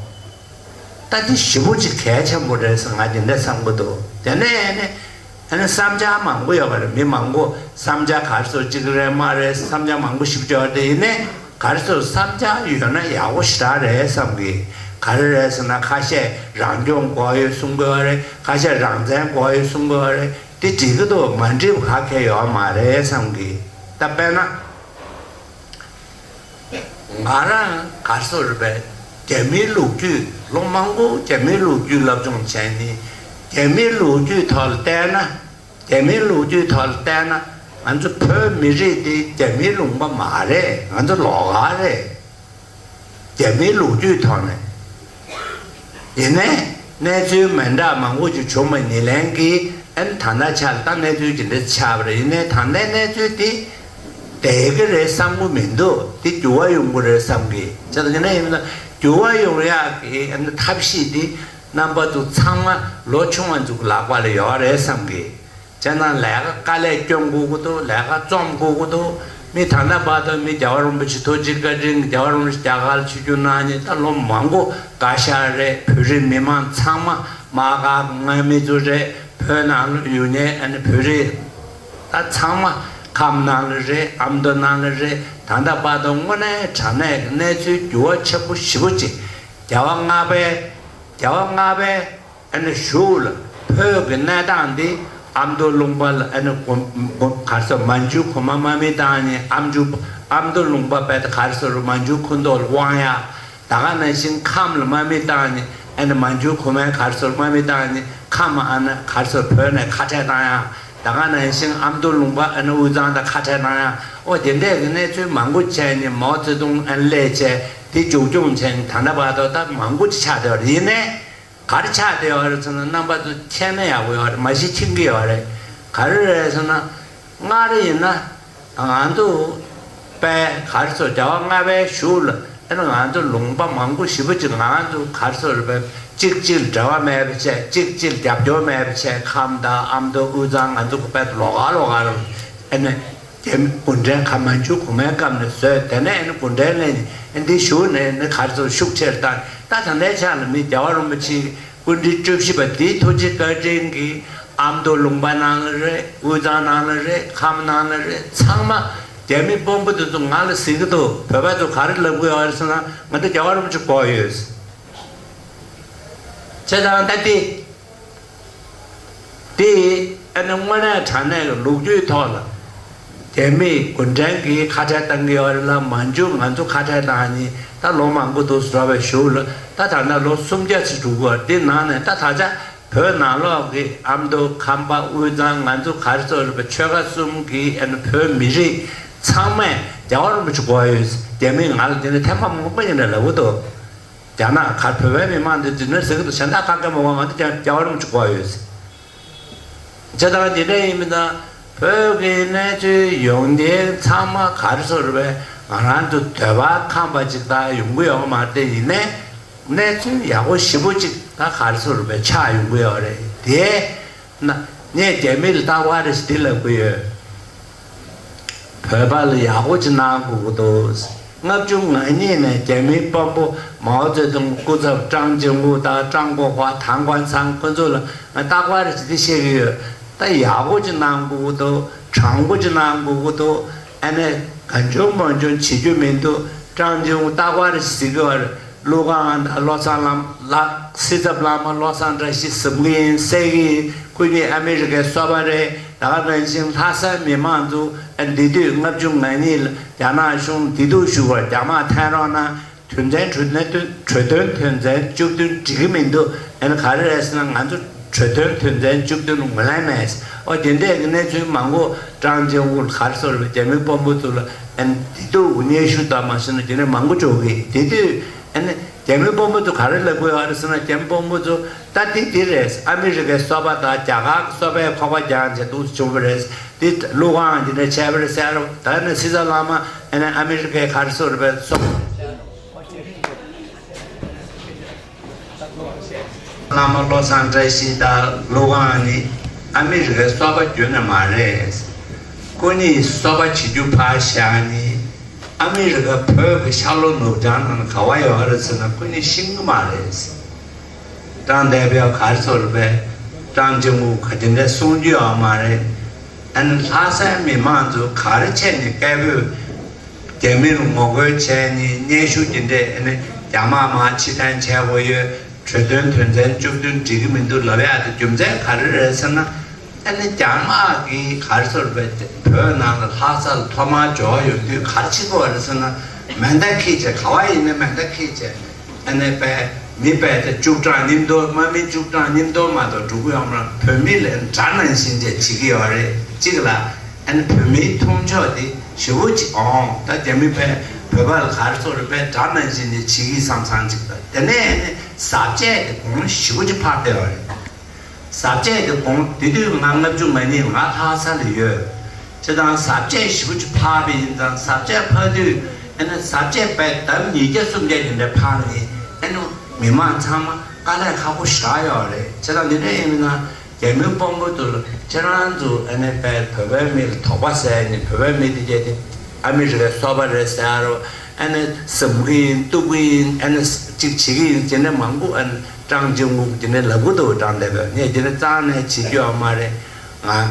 ད་འདི་ཞེ་པོ་ཅིག་གལ་ཆེན་པོ་རེད་ཟེར་ང་འདི་འདྲ་བསམ་གྱི་འདུག་དེ་ནས་ཨ་ནི་ཨ་ནི་བསམ་འཆར་མང་པོ་ཡོད་པ་རེད། མི་མང་པོ་བསམ་འཆར་ག་རེ་ཟེར་གཅིག་རེད་མ་རེད། བསམ་འཆར་མང་པོ་ཞེ་པོ་ཅིག་ཡོད་རེད། དེ་ཡིན་ནའི་ག་རེ་ཟེར་བསམ་འཆར་ཡོད་ན་ཡག་པོ་ཞེ་དྲག་རེད་བསམ་གི། ག་རེ་རེད་ཟེར་ན་ཁ་ཤས་རང་སྐྱོང་དགོས་ཡོད་གསུང་གི་ཡོད་རེད། ཁ་ཤས་རང་བཙན་དགོས་ཡོད་གསུང་གི་ཡོད་རེད། དེ་འགྲིག་གི་འདུག་མ་འགྲིག་པ་ག་གེ་ཡོད་མ་རེད་བསམ་གི། ད་དཔེར་ན། ང་རང་ག་རེ་ཟེར་རེད་པས། རྒྱ་མིའི་ལོ་རྒྱུས་ལོ་མང་པོ་རྒྱ་མིའི་ལོ་རྒྱུས་སློབ་སྦྱོང་བྱས་ནས་རྒྱ་མིའི་ལོ་རྒྱུས་ཐོག་ལ་བལྟས་ན། རྒྱ་མིའི་ལོ་རྒྱུས་ཐོག་ལ་བལྟས་ན་ང་ཚོ་བོད་མི་རིགས་འདི་རྒྱ་མིའི་ལུང་པ་མ་རེད། ང་ཚོ་ལོགས་ཀ་རེད། རྒྱ་མིའི་ལོ་རྒྱུས་ཐོག་ནས། ཡིན་ནའི་གནས་ཚུལ་མི་འདྲ་མང་པོ་ཅིག་བྱུང་བ་ཉེར་ལེན་གྱིས་ཨ་ནི་ད་ལྟ་ཆ་ལ་ད་གནས་ཚུལ་ཇི་འདྲ་ཆགས་པ་རེད། ཡིན་ནའི་ད་ལྟའི་གནས་ཚུལ་འདི་བསྡད་ཀྱི་རེད་བསམ་གྱི་མི་འདུག་འདི་འགྱུར་བ་ཡོང་གི་རེད་བསམ་གི། བྱས་ཙང་ཡིན་ན་ཡིན་ན་འགྱུར་བ་ཡོང་ཡག་གི་ཨ་ནི་ཐབས་ཤེས་འདི་རྣམ་པ་ཚོ་ཚང་མ་ལོ་ཆུང་བ་ཚོ་གི་ལག་པ་ལ་ཡོད་རེད་བསམ་གི། བྱས་ན་ལས་ཀ་དཀའ་ལས་སྐྱོན་དགོས་ཀྱི་འདུག་ལས་ཀ་རྩོམ་དགོས་ཀྱི་འདུག་མི་ད་ལྟ་བར་དུ་མི་རྒྱལ་བ་རིན་པོ་ཆེ་ཐུགས་རྗེ་བཀའ་དྲིན་གྱིས་རྒྱལ་བ་རིན་པོ་ཆེ་རྒྱ་གར་ལ་ཆིབས་བསྒྱུར་གནང་ནས་ད་ལོ་མང་པོ་བཀའ་ཤག་རེད། བོད་རིགས་མི་མང་ཚང་མ་དམག་སྒར་ངའི་མི་ཚོ་རེད། བོད་ནང་ལ་ཡོད་མཁན་ཨ་ནི་བོད་རིགས་ད་ཚང་མ་ཁམས་ནང་ལ་རེད། ཨ་མདོ་ནང་ལ་རེད། ད་ལྟ་བར་དུ་དངོས་གནས་དྲང་གནས་ཀྱི་གནས་ཚུལ་འགྱུར་བ་ཆེན་པོ་ཞེ་པོ་ཅིག་རྒྱལ་བ་ལྔ་པའི་རྒྱལ་བ་ལྔ་པའི་ཨ་ནི་གཞུག་ལ་བོད་ཀྱི་གནས་སྟངས་འདི་ཨ་མདོ་ལུང་པ་ལ་ཨ་ནི་གོ་གོ་ག་རེ་ཟེར་མན་ཇུ་གོང་མ་དམག་མི་བཏང་ནས་ཨ་མཇུ་ཨ་མདོ་ལུང་པ་བས་ད་ག་རེ་ཟེར་མན་ཇུ་ཁུ་ཐོག་ལ་དབང་ཡ། ད་ག་ནང་བཞིན་ཁམས་ལ་དམག་མི་བཏང་ནས་ཨ་ནི་མན་ཇུ་གོང་མས་ག་རེ་ཟེར་དམག་མི་བཏང་ནས་ཁམས་ཨ་ནི་ག་རེ་ཟེར་བོད་ནས་ཁ་བྲལ་བཏང་ཡ། ད་ག་ནང་བཞིན་ཨ་མདོ་ལུང་པ་ཨ་ནི་དབུས་གཙང་དང་ཁ་བྲལ་བཏང་ཡ། ཨོ་དེ་འདྲས་ཀྱི་གནས་ཚུལ་མང་པོ་བྱས་ནས་མའོ་ཙེ་ཏུང་ཨ་ནི་སླེབས་བྱས་དེ་མཇུག་སྐྱོང་བྱས་ནས་ད་ལྟ་བར་དུ་ད་མང་པོ་ཅིག་ཆགས་བསྡད་པ་རེད། ཡིན་ནའི། ག་རེ་ཆགས་བསྡད་ཡོད་རེད་ཟེར་ན་རྣམ་པ་ཚོ་མཁྱེན་ན་ཡག་པོ་ཡོད་རེད། མ་གཞི་མཁྱེན་གྱི་ཡོད་རེད། ག་རེ་རེད་ཟེར་ན་སྔར་ཡིན་ན་ང་ཚོ་པས་ག་རེ་ཟེར་རྒྱལ་བ་ལྔ་པའི་གཞུག་ལ་ཨ་ནི་ང་ཚོ་ལུང་པ་མང་པོ་ཞེ་པོ་ཅིག་ང་ཚོ་ག་རེ་ཟེར་རེད་པས་གཅིག་གཅིག་ལ་འབྲེལ་བ་མེད་པ་བྱས། གཅིག་གཅིག་ལ་རྒྱབ་སྐྱོར་མེད་པ་བྱས། ཁམས་དང་ཨ་མདོ་དབུས་གཙང་ང་ཚོ་གི་པས་ལོགས་ཀ་ལོགས་ཀ་རེད། ཨ་ནི། རྒྱ་མི་གུང་ཁྲན་ག་མན་ཇུ་གོང་མའི་སྐབས་ནས་བཟོས། དེ་ནས་ཨ་ནི་གུང་ཁྲན་སླེབས་ནས་ཨ་འདི་གཞུག་ནས་ནི་ག་རེ་ཟེར་ཤུགས་ཆེར་བཏང་། ད་ད་ལྟའི་ཆ་ལ་མི་རྒྱལ་བ་རིན་པོ་ཆེའི་སྐུ་ཕྲེང་བཅུ་བཞི་པ་འདིའི་ཐུགས་རྗེ་བཀའ་དྲིན་གྱིས་ཨ་མདོ་ལུང་པ་ནང་ལ་རེད། དབུས་གཙང་ནང་ལ་རེད། ཁམས་ནང་ལ་རེད། ཚང་མ་ རྒྱ་མི་དཔོན་པོ་དེ་ཚོ་ང་ལ་ཟེར་གྱི་འདུག་བོད་པ་ཚོ་ག་རེ་ལབ་ཀྱི་ཡོད་རེད་ཟེར་ན། ང་ཚོ་རྒྱལ་བ་རིན་པོ་ཆེ་དགོས་ཡོད། བྱས་ཙང་ད་དེ། དེ་ཨ་ནི་དངོས་གནས་དྲང་གནས་ཀྱི་ལོ་རྒྱུས་ཐོག་ལ་རྒྱ་མིས་གུང་ཁྲན་གྱིས་ཁ་བྲལ་བཏང་གི་ཡོད་རེད་ལ། མན་ཇུ་ང་ཚོ་ཁ་བྲལ་བཏང་ནི་ད་ལོ་མང་པོ་འདུག་ཟེར་བའི་གཞུག་ལ། ད་ད་ལྟ་ལོ་སུམ་བརྒྱ་ཙམ་འགྲོ་གི་ཡོད་རེད། དེ་ནང་ནས་ད་ད་ཆ་བོད་ནང་ལོགས་ཀྱི་ཨ་མདོ་ཁམས་པ་དབུས་གཙང་ང་ཚོ་ག་རེ་ཟེར་དགོས་རེད་པ། ཆོལ་ཁ་གསུམ་གྱི་ཨ་ནི་བོད་མི་རིགས་ཚང་མས་རྒྱལ་བ་རིན་པོ་ཆེ་དགོས་ཡོད། རྒྱ་མིས་ང་ལ་དེ་ནས་ཐེངས་མ་མང་པོ་ཡིན་ནས་ལབ་ཀྱི་འདུག་རྒྱ་ནག་ག་བོད་པའི་མི་མང་འདི་འདི་འདྲ་ཟེར་གྱི་འདུག་གཞན་དག་ག་གེ་མོ་བ་ང་ཚོ་རྒྱ་རྒྱལ་བ་རིན་པོ་ཆེ་དགོས་ཡོད། བྱས་ཙང་འདི་འདྲ་ཡིན་མིན་ད་བོད་ཀྱི་གནས་ཚུལ་ཡོང་དེ་ཚང་མ་ག་རེ་ཟེར་དགོས་རེད་པས། ང་རང་ཚོ་འདོད་པ་ཁེངས་པ་ཅིག་ད་ཡོང་གི་ཡོད་མ་རེད། དེ་ཡིན་ནའི་གནས་ཚུལ་ཡག་པོ་ཞེ་པོ་ཅིག་ད་ག་རེ་ཟེར་དགོས་རེད་པས། ཆགས་ཡོང་གི་ཡོད་རེད་དེ། ན། ངས་རྒྱ་མི་ལ་རྟག་པར་རེ་ཞིག་འདི་ལབ་ཀྱི་ཡོད། བོད་པ་ལ་ཡག་པོ་ཅིག་གནང་དགོས་ཀྱི་འདུག་ལྔ་བཅུ་ང་གཉིས་ནས་རྒྱ་མིའི་དཔོན་པོ་མའོ་ཙེ་ཏུང་སྐུ་ཚབ་ཀྲང་ཅིང་ཝུ་དང་ཀྲང་གོ་ཧྭ། ཐང་ཀོན་ཚང་ཁོ་ཚོ་ལ་ང་རྟག་པར་རེ་ཞིག་འདི་བཤད་ཀྱི་ཡོད། ད་ཡག་པོ་ཅིག་གནང་དགོས་ཀྱི་འདུག་དྲང་པོ་ཅིག་གནང་དགོས་ཀྱི་འདུག་ཨ་ནི་གང་བྱུང་མང་བྱུང་བྱེད་རྒྱུ་མི་འདུག་ཀྲང་ཅིང་ཝུ་རྟག་པར་རེ་ཞིག་གི་བར། ཀླུ་དབང་དང་བློ་བཟང་བླ་མ་ལགས། སྲིད་ཚབ་བླ་མ་བློ་བཟང་བཀྲ་ཤིས་ཟེར་གྱི་ཡིན། གསལ་གྱི་ཡིན། ཁོ་གཉིས་ཨ་མི་རི་ཀའི་སོ་པ་རེད། ད་ག་ནང་བཞིན་ལྷ་སའི་མི་མང་ཚོ་ཨ་འདི་དུས་ལྔ་བཅུ་ང་གཉིས་ལ་རྒྱ་ནག་གཞུང་བདེ་སྡུག་ཞུ་བར་རྒྱ་དམག་འཐེན་རོགས་གནང་། དོན་ཚན་གྲོས་གྲོས་དོན་དོན་ཚན་བཅུ་བདུན་འགྲིག་གི་མི་འདུག་ཨ་ནི་ག་རེ་རེད་ཟེར་ན། ང་ཚོ་གྲོས་དོན་དོན་ཚན་བཅུ་བདུན་ལ་ངོས་ལེན་མེད། ཨོ་དེ་འདྲས་ཀྱི་གནས་ཚུལ་མང་པོ་ཀྲང་ཅིང་ཝུ་ག་རེ་ཟེར་བའི་རྒྱ་མི་དཔོན་པོ་ཚོ་ལ་ཨ་ནི་བདེ་སྡུག་གི་སྙན་ཞུ་དང་མ་ཤེས་ན་དེ་འདྲས་མང་པོ་འགྲོ་གི། དེ་དུས་ཨ་ནི་རྒྱ་མི་དཔོན་པོ་ཚོ་ག་རེ་ལབ་དགོས་ཡོད་རེད་ཟེར་ན། རྒྱ་མི་དཔོན་པོ་ཚོ་ད་དེ་དེ་རེད། ཨ་མི་རི་ཀའི་སོ་པ་དང་རྒྱ་གར་གྱི་སོ་པའི་ཁོག་པ་རྒྱག་བྱས་འདུག་བྱུང་བ་རེད། དེ་ཀླུ་དབང་དེ་འདྲ་བྱས་པ་རེད་ཟེར་རོ། ད་ནི་སྲིད་ཚབ་བླ་མ་ཨ་ནི་ཨ་མི་རི་ཀའི་ག་རེ་ཟེར་བའི་སོ། བླ་མ་བློ་བཟང་བཀྲ་ཤིས་དང་ཀླུ་དབང་ནི་ཨ་མི་རི་ཀའི་སོ་པ་རྒྱུན་ནས་མ་རེད། ཁོ་གཉིས་སོ་པ་བྱེད་རྒྱུ་ཕར་བཞག་ནི། ཨ་མི་རི་ཀ་བོད་ཀྱི་ཤར་ལྷོ་ནུབ་བྱང་ནང་ག་བ་ཡོད་རེད་ཟེར་ན་ཁོ་གཉིས་ཤེས་ཀྱི་མ་རེད། ཀྲང་ཏེ་པེ་ག་རེ་ཟེར་བའི་ཀྲང་ཅིང་ཝུ་ག་དེ་འདྲ་གསུང་རྒྱུ་ཡོད་མ་རེད། ཨ་ནི་ལྷ་སའི་མི་མང་ཚོ་ག་རེ་བྱས་ནས་སྐད་འབོད། རྒྱ་མིར་ངོ་རྒོལ་བྱས་ནས་སྙན་ཞུ་དེ་འདྲས་ཨ་ནི་རྒྱ་དམག་མར་ཕྱིར་འཐེན་བྱས་དགོས་ཡོད། གྲོས་དོན་དོན་ཚན་བཅུ་བདུན་འགྲིག་གི་མི་འདུག་ལབ་ཡག་དེ་རྒྱུ་མཚན་ག་རེ་རེད་ཟེར་ན། ཨ་ནི་རྒྱ་དམག་གིས་ག་རེ་ཟེར་བའི་བོད་ནང་ལ་ལྷ་སར་ཐོག་མར་འབྱོར་ཡོང་དུས་ག་རེ་བྱེད་དགོས་རེད་ཟེར་ན། མེ་མདའ་འཁྱེར་བྱས། ག་བ་ཡིན་ན་མེ་མདའ་འཁྱེར་བྱས། ཨ་ནི་དཔེ་མི་དཔེ་ད་བཅུ་གྲངས་མཉམ་དུ། དམག་མི་བཅུ་གྲངས་མཉམ་དུ་མ་གཏོགས་འགྲོ་གི་ཡོད་མ་རེད། བོད་མི་ལ་དགྲ་ནང་བཞིན་བྱས་བྱེད་ཀྱི་ཡོད་རེད། གཅིག་ལ་ཨ་ནི་བོད་མིའི་མཐོང་ཕྱོགས་དེ་ཞེ་པོ་ཅིག་འོང་། ད་རྒྱ་མི་དཔེ་བོད་པ་ལ་ག་རེ་ཟེར་རེད་པས། དགྲ་ནང་བཞིན་དེ་བྱེད་ཀྱི་བསམ་བསམ་ཅིག་དང་། དེ་ནས་ཨ་ནི་ཟབ་རྒྱས་དེ་གོང་ཞེ་པོ་ཅིག་འཕར་བསྡད་ཡོད་རེད། ཟབ་རྒྱས་དེ་གོང་དེ་དུས་ང་ལྔ་བཅུ་ང་གཉིས་ང་ལྷ་ས་ལ་ཡོད། བྱས་ཙང་ཟབ་རྒྱས་ཞེ་པོ་ཅིག་འཕར་བ་ཡིན་ཙང་། ཟབ་རྒྱས་འཕར་དུས་ཨ་ནི་ཟབ་རྒྱས་དཔེ་ལྡབ་ཉིས་བརྒྱ་སུམ་བརྒྱ་དེ་འདྲ་འཕར་ནས་ཨ་ནི་མི་མང་ཚང་མ་དཀའ་ལས་ཁག་པོ་ཞེ་དྲག་ཡོད་རེད། བྱས་ཙང་འདི་འདྲ་ཡིན་ན་རྒྱ་མི་དཔོན་པོ་ཚོ་ལ་ཁྱེད་རང་ཚོ་ཨ་ནི་དཔེ་བོད་པའི་མི་ལ་དོགས་པ་ཟ་ནས། བོད་པའི་མི་དེ་གྱད་དེ་ཨ་མི་རི་ཀའི་སོ་པ་རེད་ཟེར་རོ། ཨ་ནི་ཟིན་གྱི་ཡིན། གཏུབ་ཀྱི་ཡིན། ཨ་ནི་གཅིག་བྱེད་ཀྱི་ཡིན། དེ་འདྲ་མང་པོ་ཨ་ནི་ཀྲང་ཅིང་ཝུ་དེ་འདྲ་ལབ་ཀྱི་འདུག་ཀྲང་ཏེ་པེ་ངས་དེ་འདྲ་རྩ་ནས་བྱེད་རྒྱུ་ཡོད་མ་རེད། ང་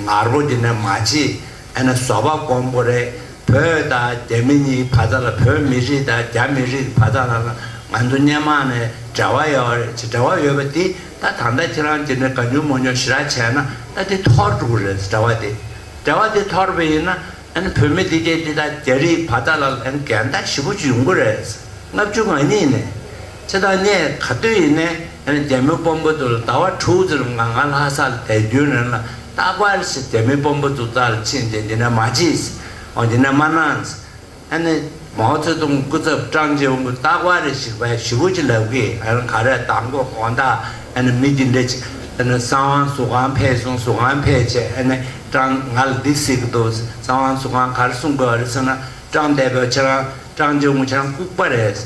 ངར་པོ་དེ་འདྲ་མ་བྱེད། ཨ་ནི་བཟོད་པ་སྒོམ་དགོས་རེད། བོད་དང་རྒྱ་མི་གཉིས་བར་ཐག་ལ། བོད་མི་རིགས་དང་རྒྱ་མི་རིགས་བར་ཐག་ལ་ང་ཚོ་སྔོན་མ་ནས་འབྲེལ་བ་ཡོད་རེད། འབྲེལ་བ་ཡོད་པ་དེ་ད་ད་ལྟ་ཁྱེད་རང་དེ་འདྲ་གང་བྱུང་མང་བྱུང་ཞེ་དྲག་བྱས་ན་ད་དེ་འཐོར་འགྲོ་གི་རེད། འབྲེལ་བ་དེ། འབྲེལ་བ་དེ་འཐོར་བ་ཡིན་ན། ཨ་ནི་བོད་མི་དེ་གྱད་དེ་དང་རྒྱ་རིགས་བར་ཐག་ལ་ཨ་ནི་འགལ་ཟླ་ཞེ་པོ་ཅིག་ཡོང་གི་རེད། ལྔ་བཅུ་ང་གཉིས་ནས། བྱས་ཙང་ངས་ག་དུས་ཡིན་ནའི་ཨ་ནི་རྒྱ་མི་དཔོན་པོ་ཚོ་ལ་ཟླ་བ་དྲུག་ཙམ་ང་ང་ལྷ་ས་ལ་བསྡད་རྒྱུའི་རིང་ལ་རྟག་པར་ཞིག་རྒྱ་མི་དཔོན་པོ་ཚོ་རྩ་ལ་ཕྱིན་ཏེ་འདི་འདྲ་མ་བྱེད། འོ་འདི་འདྲ་མ་གནང་། ཨ་ནི་མའོ་ཙེ་ཏུང་སྐུ་ཚབ་ཀྲང་ཅིང་ཝུ་རྟག་པར་ཞིག་བས་ཞེ་པོ་ཅིག་ལབ་གི། ཨ་ནི་ག་རེ་དང་པོ་དགོང་དག་ཨ་ནི་མི་འདི་འདྲ་ཅིག་ཨ་ནི་གསང་བ་ཟུར་ཁང་ཕེབས་སོང་། ཟུར་ཁང་ཕེབས་བྱས་ཨ་ནི་ཀྲང་ང་ལ་འདི་ཟེར་གི་འདུག་གསང་བ་ཟུར་ཁང་ག་རེ་གསུང་དགོས་རེད་ཟེར་ན། ཀྲང་ཏེ་པེ་ཁྱེད་རང་ཀྲང་ཅིང་ཝུ་ཁྱེད་རང་ལྐུགས་པ་རེད།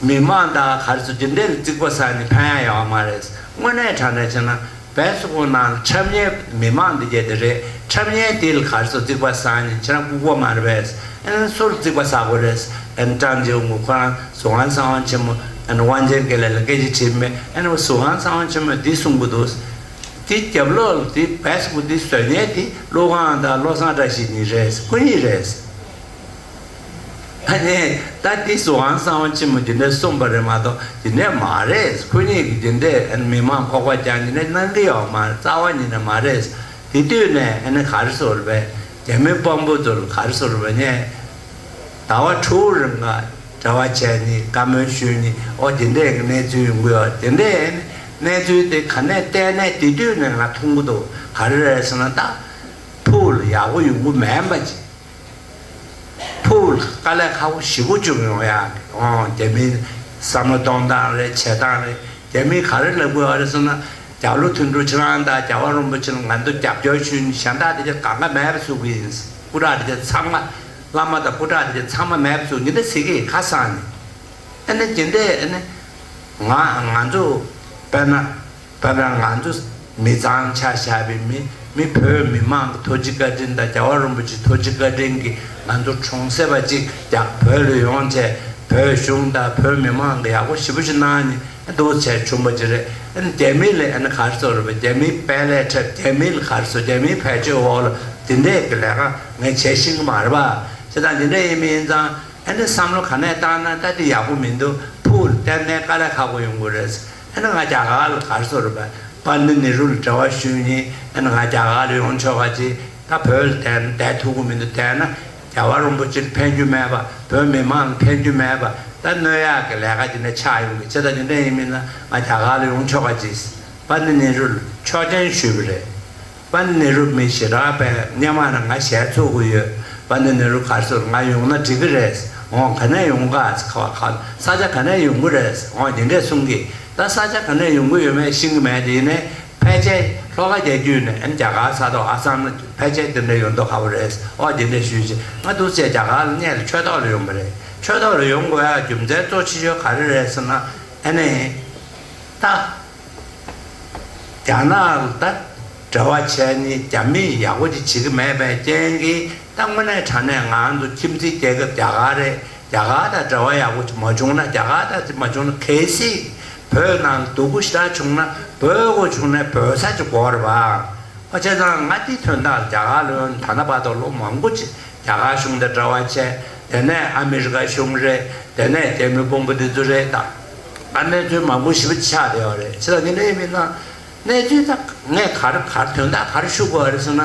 མི་མང་དང་ག་རེ་ཟེར་དེ་འདྲའི་རྩིག་པ་ཟ་ནས་ཕན་ཡ་ཡོད་མ་རེད། དངོས་གནས་དྲང་གནས་བྱས་ན་བེ་སི་ཀོ་ནང་འཁྲབ་མཁན་མི་མང་འདི་གྱད་དེ་རེད། འཁྲབ་མཁན་དེ་ལ་ག་རེ་ཟེར་རྩིག་པ་ཟ་ནས་ཁྱེད་རང་ལྐུགས་པ་མ་རེད་པས། ཨ་ནི་སུ་ལ་རྩིག་པ་ཟ་དགོས་རེད། ཨ་ནི་ཀྲང་ཅིང་ཝུ་ཁོ་རང་ཟུར་ཁང་གསང་བ་ཆེན་མོ་ཨ་ནི་དབང་ཆེན་དགེ་ལེགས་ལ་སྐད་ཆ་དྲིས་མེད། ཨ་ནི་ཟུར་ཁང་གསང་བ་ཆེན་མོས་འདི་གསུང་གི་འདུག་དེ་རྒྱབ་ལོགས་ལ་དེ་བེ་སི་ཀོ་དེ་བཟོ་མཁན་དེ་ཀླུ་དབང་དང་བློ་བཟང་བཀྲ་ཤིས་གཉིས་རེད། ཁོ་གཉིས་རེད། ཨ་ནི་ད་འདི་སུའང་གསང་བ་ཆེན་མོ་འདི་འདྲ་གསུངས་པ་རེད་མ་གཏོགས་འདི་འདྲ་མ་རེད། ཁོ་གཉིས་ཀྱིས་འདི་འདྲ་མི་མང་ཁོག་པ་རྒྱག་འདི་འདྲ་གནང་གི་ཡོད་མ་རེད། རྩ་བ་ཉིད་ནས་མ་རེད། དེ་དུས་ནས་ཨ་ནི་ག་རེ་ཟེར་བས། རྒྱ་མི་དཔོན་པོ་ཚོར་ག་རེ་ཟེར་བས་ནས། ཟླ་བ་དྲུག་རིང་ལ་འབྲེལ་བ་བྱས་ནས་བཀའ་མོལ་ཞུས་ནས། ཨོ་དེ་འདྲས་ཀྱི་གནས་ཚུལ་ཡོང་གི་ཡོད། དེ་འདྲས་གནས་ཚུལ་དེ་ག་ནས་བལྟས་ནས་དེ་དུས་ནས་ང་མཐོང་གི་འདུག་ག་རེ་རེད་ཟེར་ན། ད་ཕུགས་ལ་ཡག་པོ་ཡོང་གི་མེད་པ་ཅིག་ཕུགས་ལ་དཀའ་ལས་ཁག་པོ་ཞེ་པོ་བྱུང་ཡོང་ཡ། ཨོ་རྒྱ་མིའི་བསམ་བློ་གཏོང་སྟངས་རེད། བྱེད་སྟངས་རེད། རྒྱ་མིས་ག་རེ་ལབ་དགོས་པ་རེད་ཟེར་ན། རྒྱ་ལོ་དོན་གྲུབ་ཁྱེད་རང་དང་རྒྱལ་བ་རིན་པོ་ཆེ་ལ་ང་ཚོ་རྒྱབ་སྐྱོར་ཞུས་ནས་གཞན་དག་དེ་ཚོ་གང་ག་མེད་པ་བཟོ་གི་ཡིན། སྐུ་དྲག་དེ་ཚོ་ཚང་མ། བླ་མ་དང་སྐུ་དྲག་དེ་ཚོ་ཚང་མ་མེད་པ་བཟོ་གི་འདི་འདྲ་ཟེར་གི་ཁ་སང་ནས། ཨ་ནི་དེ་འདྲས་ཨ་ནི་ང་ང་ཚོ་དཔེར་ན་དཔེར་ན་ང་ཚོ་མི་ཚང་ཆ་བཞག་པའི་མི་མི་བོད་མི་མང་གི་ཐུགས་རྗེ་བཀའ་དྲིན་དང་རྒྱལ་བ་རིན་པོ་ཆེའི་ཐུགས་རྗེ་བཀའ་དྲིན་གྱིས་ང་ཚོ་གྲོང་གསེབ་པ་གཅིག་ཀྱང་བོད་ལ་ཡོང་བྱས་བོད་གཞུང་དང་བོད་མི་མང་གི་ཡག་པོ་ཞེ་པོ་ཞིག་གནང་ནས་འདུག་བྱས་བྱུང་བ་ཅིག་རེད། ཨ་ནི་རྒྱ་མི་ལ་ཨ་ནི་ག་རེ་ཟེར་བས། རྒྱ་མིའི་དཔལ་ལས་འཁྲབ། རྒྱ་མི་ལ་ག་རེ་ཟེར། རྒྱ་མིའི་བེད་སྤྱོད་འོག་ལ་དེ་འདྲས་ཀྱི་ལས་ཀ་ངས་བྱེད་ཤེས་ཀྱི་མ་རེད་པ། བྱས་ཙང་དེ་འདྲས་ཡིན་མིན་ཙང་། ཨ་ནི་བསམ་བློ་ག་ནས་བཏང་ན་ད་དེ་ཡག་པོ་མི་འདུག་ཕུགས་ལ་གཏན་ནས་དཀའ་ལས་ཁག་པོ་ཡོང་གི་རེད། ཨ་ནི་ང་རྒྱ་གར་ལ་ག་རེ་ཟེར་བས། པཎྜི་ཏ་ནེ་རུ་ལ་འབྲེལ་བ་ཞུས་ནས་ཨ་ནི་ང་རྒྱ་གར་ལ་ཡོང་ཆོག་ག་ཅིག་ད་བོད་ལ་བསྡད་ན་བསྡད་ཐུབ་ཀྱི་མི་འདུག་བསྡད་ན་རྒྱལ་བ་རིན་པོ་ཆེར་ཕན་རྒྱུ་མེད་པ། བོད་མི་མང་ལ་ཕན་རྒྱུ་མེད་པ། ད་གནོད་ཡག་གི་ལས་ཀ་དེ་འདྲ་ཆགས་ཡོང་གི། བྱས་ཙང་དེ་འདྲ་ཡིན་མིན་ན་ང་རྒྱ་གར་ལ་ཡོང་ཆོག་ག་ཅིག་པཎྜི་ཏ་ནེ་རུ་ལ་ཆོག་མཆན་ཞུས་པ་རེད། པཎྜི་ཏ་ནེ་རུ་མི་ཞེ་དྲག་པས་སྔོན་མ་ནས་ང་ཞལ་འཚོ་གི་ཡོད། པཎྜི་ཏ་ནེ་རུ་ག་རེ་ཟེར། ང་ཡོང་ན་འགྲིག་གི་རེད། འོང་ག་ནས་ཡོང་ག་ཟེར། ཁ་བ་ཁ་ས་ཆ་ག་ནས་ཡོང་གི་རེད། འོང་དེ་འདྲས་གསུང་གི། ད་ས་ཆ་ག་ནས་ཡོང་གི་ཡོད་མེད་ཤེས་ཀྱི་མེད། དེ་ཡིན་ནའི་ཕལ་ཆེར་ལྷོ་ཁ་རྒྱལ་རྒྱུད་ནས་ཨ་ནི་རྒྱ་གར་ས་ཐོག་ཨ་སམ་ལ་ཕལ་ཆེར་དེ་འདྲས་ཡོང་མདོག་ཁ་པོ་རེད། འོ་དེ་འདྲས་ཞུས་བྱས་ང་འདུག་བྱས་རྒྱ་གར་ལ་གནས་ལ་ཆོས་ཐོག་ལ་ཡོང་པ་རེད། ཆོས་ཐོག་ལ་ཡོང་དགོས་ཡ་རྒྱུ་མཚན་གཙོ་ཆེ་ཤོས་ག་རེ་རེད་ཟེར་ན། ཨ་ནི་ད། རྒྱ་ནག་ལ་ད་འབྲེལ་བ་བྱས་ནས་རྒྱ་མིས་ཡག་པོ་ཅིག་བྱེད་ཀྱི་མེད་པའི་རྐྱེན་གྱིས། ད་དངོས་གནས་དྲང་གནས་ང་ཚོ་ཁྱིམ་མཚེས་རྒྱལ་ཁབ་རྒྱ་གར་རེད། རྒྱ་གར་དང་འབྲེལ་བ་ཡག་པོ་ཅིག་མ་བྱུང་ན། རྒྱ་གར་དང་ཅིག་མ་བྱུང་ན་གལ་སྲིད་བོད་ནང་ལ་སྡུག་པོ་ཞེ་དྲག་བྱུང་ན་བོད་དགོས་བྱུང་ན་བོད་ས་ཅིག་དགོས་རེད་པ། ཨ་བྱས་ཙང་ང་དེའི་དོན་དག་རྒྱ་གར་ལ་ཡོང་ད་ལྟ་བར་དུ་ལོ་མང་པོ་ཅིག་རྒྱ་གར་གཞུང་དང་འབྲེལ་བ་བྱས། དེ་ནས་ཨ་མི་རི་ཀ་གཞུང་རེད། དེ་ནས་རྒྱ་མི་དཔོན་པོ་འདི་ཚོ་རེད། ད་ཨ་གནས་ཚུལ་མང་པོ་ཞེ་པོ་ཅིག་ཆགས་བསྡད་ཡོད་རེད། བྱས་ཙང་དེ་འདྲ་ཡིན་མིན་ན། གནས་ཚུལ་ད་ངས་ག་རེ་ག་རེ་དོན་དག་ག་རེ་ཞུ་དགོས་པ་རེད་ཟེར་ན།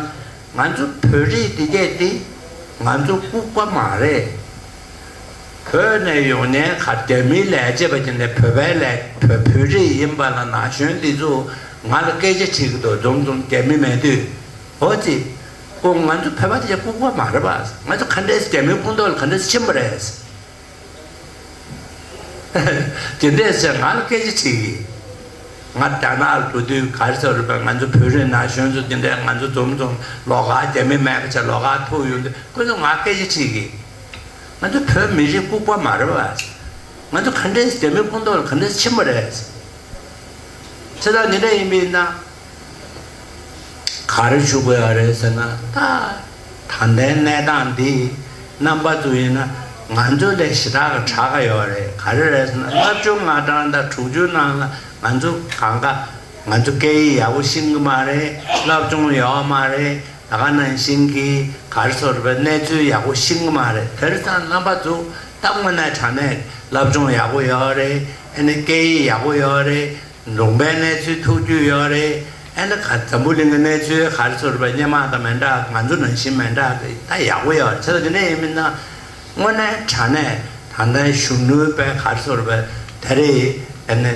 ང་ཚོ་བོད་རིགས་འདི་གས་འདི་ང་ཚོ་ལྐུགས་པ་མ་རེད། བོད་ནས་ཡོང་མཁན་ག་རེ་རྒྱ་མིའི་ལས་བྱེད་པ་ཅིག་ནས་བོད་པའི་ལས་བོད་བོད་རིགས་ཡིན་པ་ལ་ན་གཞོན་འདི་ཚོ་ང་ལ་སྐད་ཆ་དྲིས་ཀྱི་འདུག་འཛོམས་འཛོམས་རྒྱ་མི་མེད་དུས། འོ་ཙི། ཁོ་ང་ཚོ་བོད་པ་དེ་ལྐུགས་པ་མ་རེད་པ། ང་ཚོ་ག་འདྲས་རྒྱ་མིའི་ཁོངས་གཏོགས་ལ་ག་འདྲས་ཕྱིན་པ་རེད། དེ་འདྲས་ཟེར་ང་ལ་སྐད་ཆ་དྲིས་ཀྱི། ང་རྒྱ་ནག་ལ་འགྲོ་དུས་ག་རེ་ཟེར་བ། ང་ཚོ་བོད་རིགས་ན་གཞོན་ཚོ་དེ་འདྲས་ང་ཚོ་འཛོམས་འཛོམས་ལོགས་ཀ་རྒྱ་མི་མེད་པ་བྱས་ལོགས་ཀ་ཐུག་ཡོང་དུས་ཁོ་ཚོ་ང་སྐད་ཆ་དྲིས་ཀྱི། ང་ཚོ་བོད་མི་རིགས་ལྐུགས་པ་མ་རེད་པ། ང་ཚོ་ག་འདྲས་རྒྱ་མིའི་ཁོངས་གཏོགས་ལ་ག་འདྲས་ཕྱིན་པ་རེད། བྱས་ཙང་འདི་འདྲ་ཡིན་པས་ན། ག་རེ་ཞུ་དགོས་ཡ་རེད་ཟེར་ན། ད་ད་ལྟའི་གནས་སྟངས་འདི་རྣམ་པ་ཚོ་ཡིན་ན་ང་ཚོ་ལས་ཞེ་དྲག་གི་དྲག་ག་ཡོད་རེད། ག་རེ་རེད་ཟེར་ན། སློབ་སྦྱོང་ང་གྲངས་དང་དྲུག་ཅུ་ནང་ལ་ང་ཚོ་གང་ག་ང་ཚོ་སྐད་ཡིག་ཡག་པོ་ཤེས་ཀྱི་མ་རེད། སློབ་སྦྱོང་ཡོད་མ་རེད། ད་ག་ནང་བཞིན་གྱི་ག་རེ་ཟེར་བའི་གནས་ཚུལ་ཡག་པོ་ཤེས་ཀྱི་མ་རེད། དེར་ཙང་རྣམ་པ་ཚོ་ད་དངོས་གནས་དྲང་གནས་སློབ་སྦྱོང་ཡག་པོ་ཡོད་རེད། ཨ་ནི་སྐད་ཡིག་ཡག་པོ་ཡོད་རེད། ལུང་པའི་གནས་ཚུལ་ཐུགས་རྒྱུས་ཡོད་རེད། ཨ་ནི་ག་འཛམ་བུ་གླིང་གི་གནས་ཚུལ་ག་རེ་ཟེར་བའི་སྔོན་མ་དང་མི་འདྲ། ང་ཚོ་ནང་བཞིན་མི་འདྲ། ད་ཡག་པོ་ཡོད་རེད། བྱས་ཙང་དེ་འདྲ་ཡིན་མིན་ན་དངོས་གནས་དྲང་གནས་ད་ལྟའི་གཞོན་ནུ་པའི་ག་རེ་ཟེར་བའི་ད་རེས་ཨ་ནི།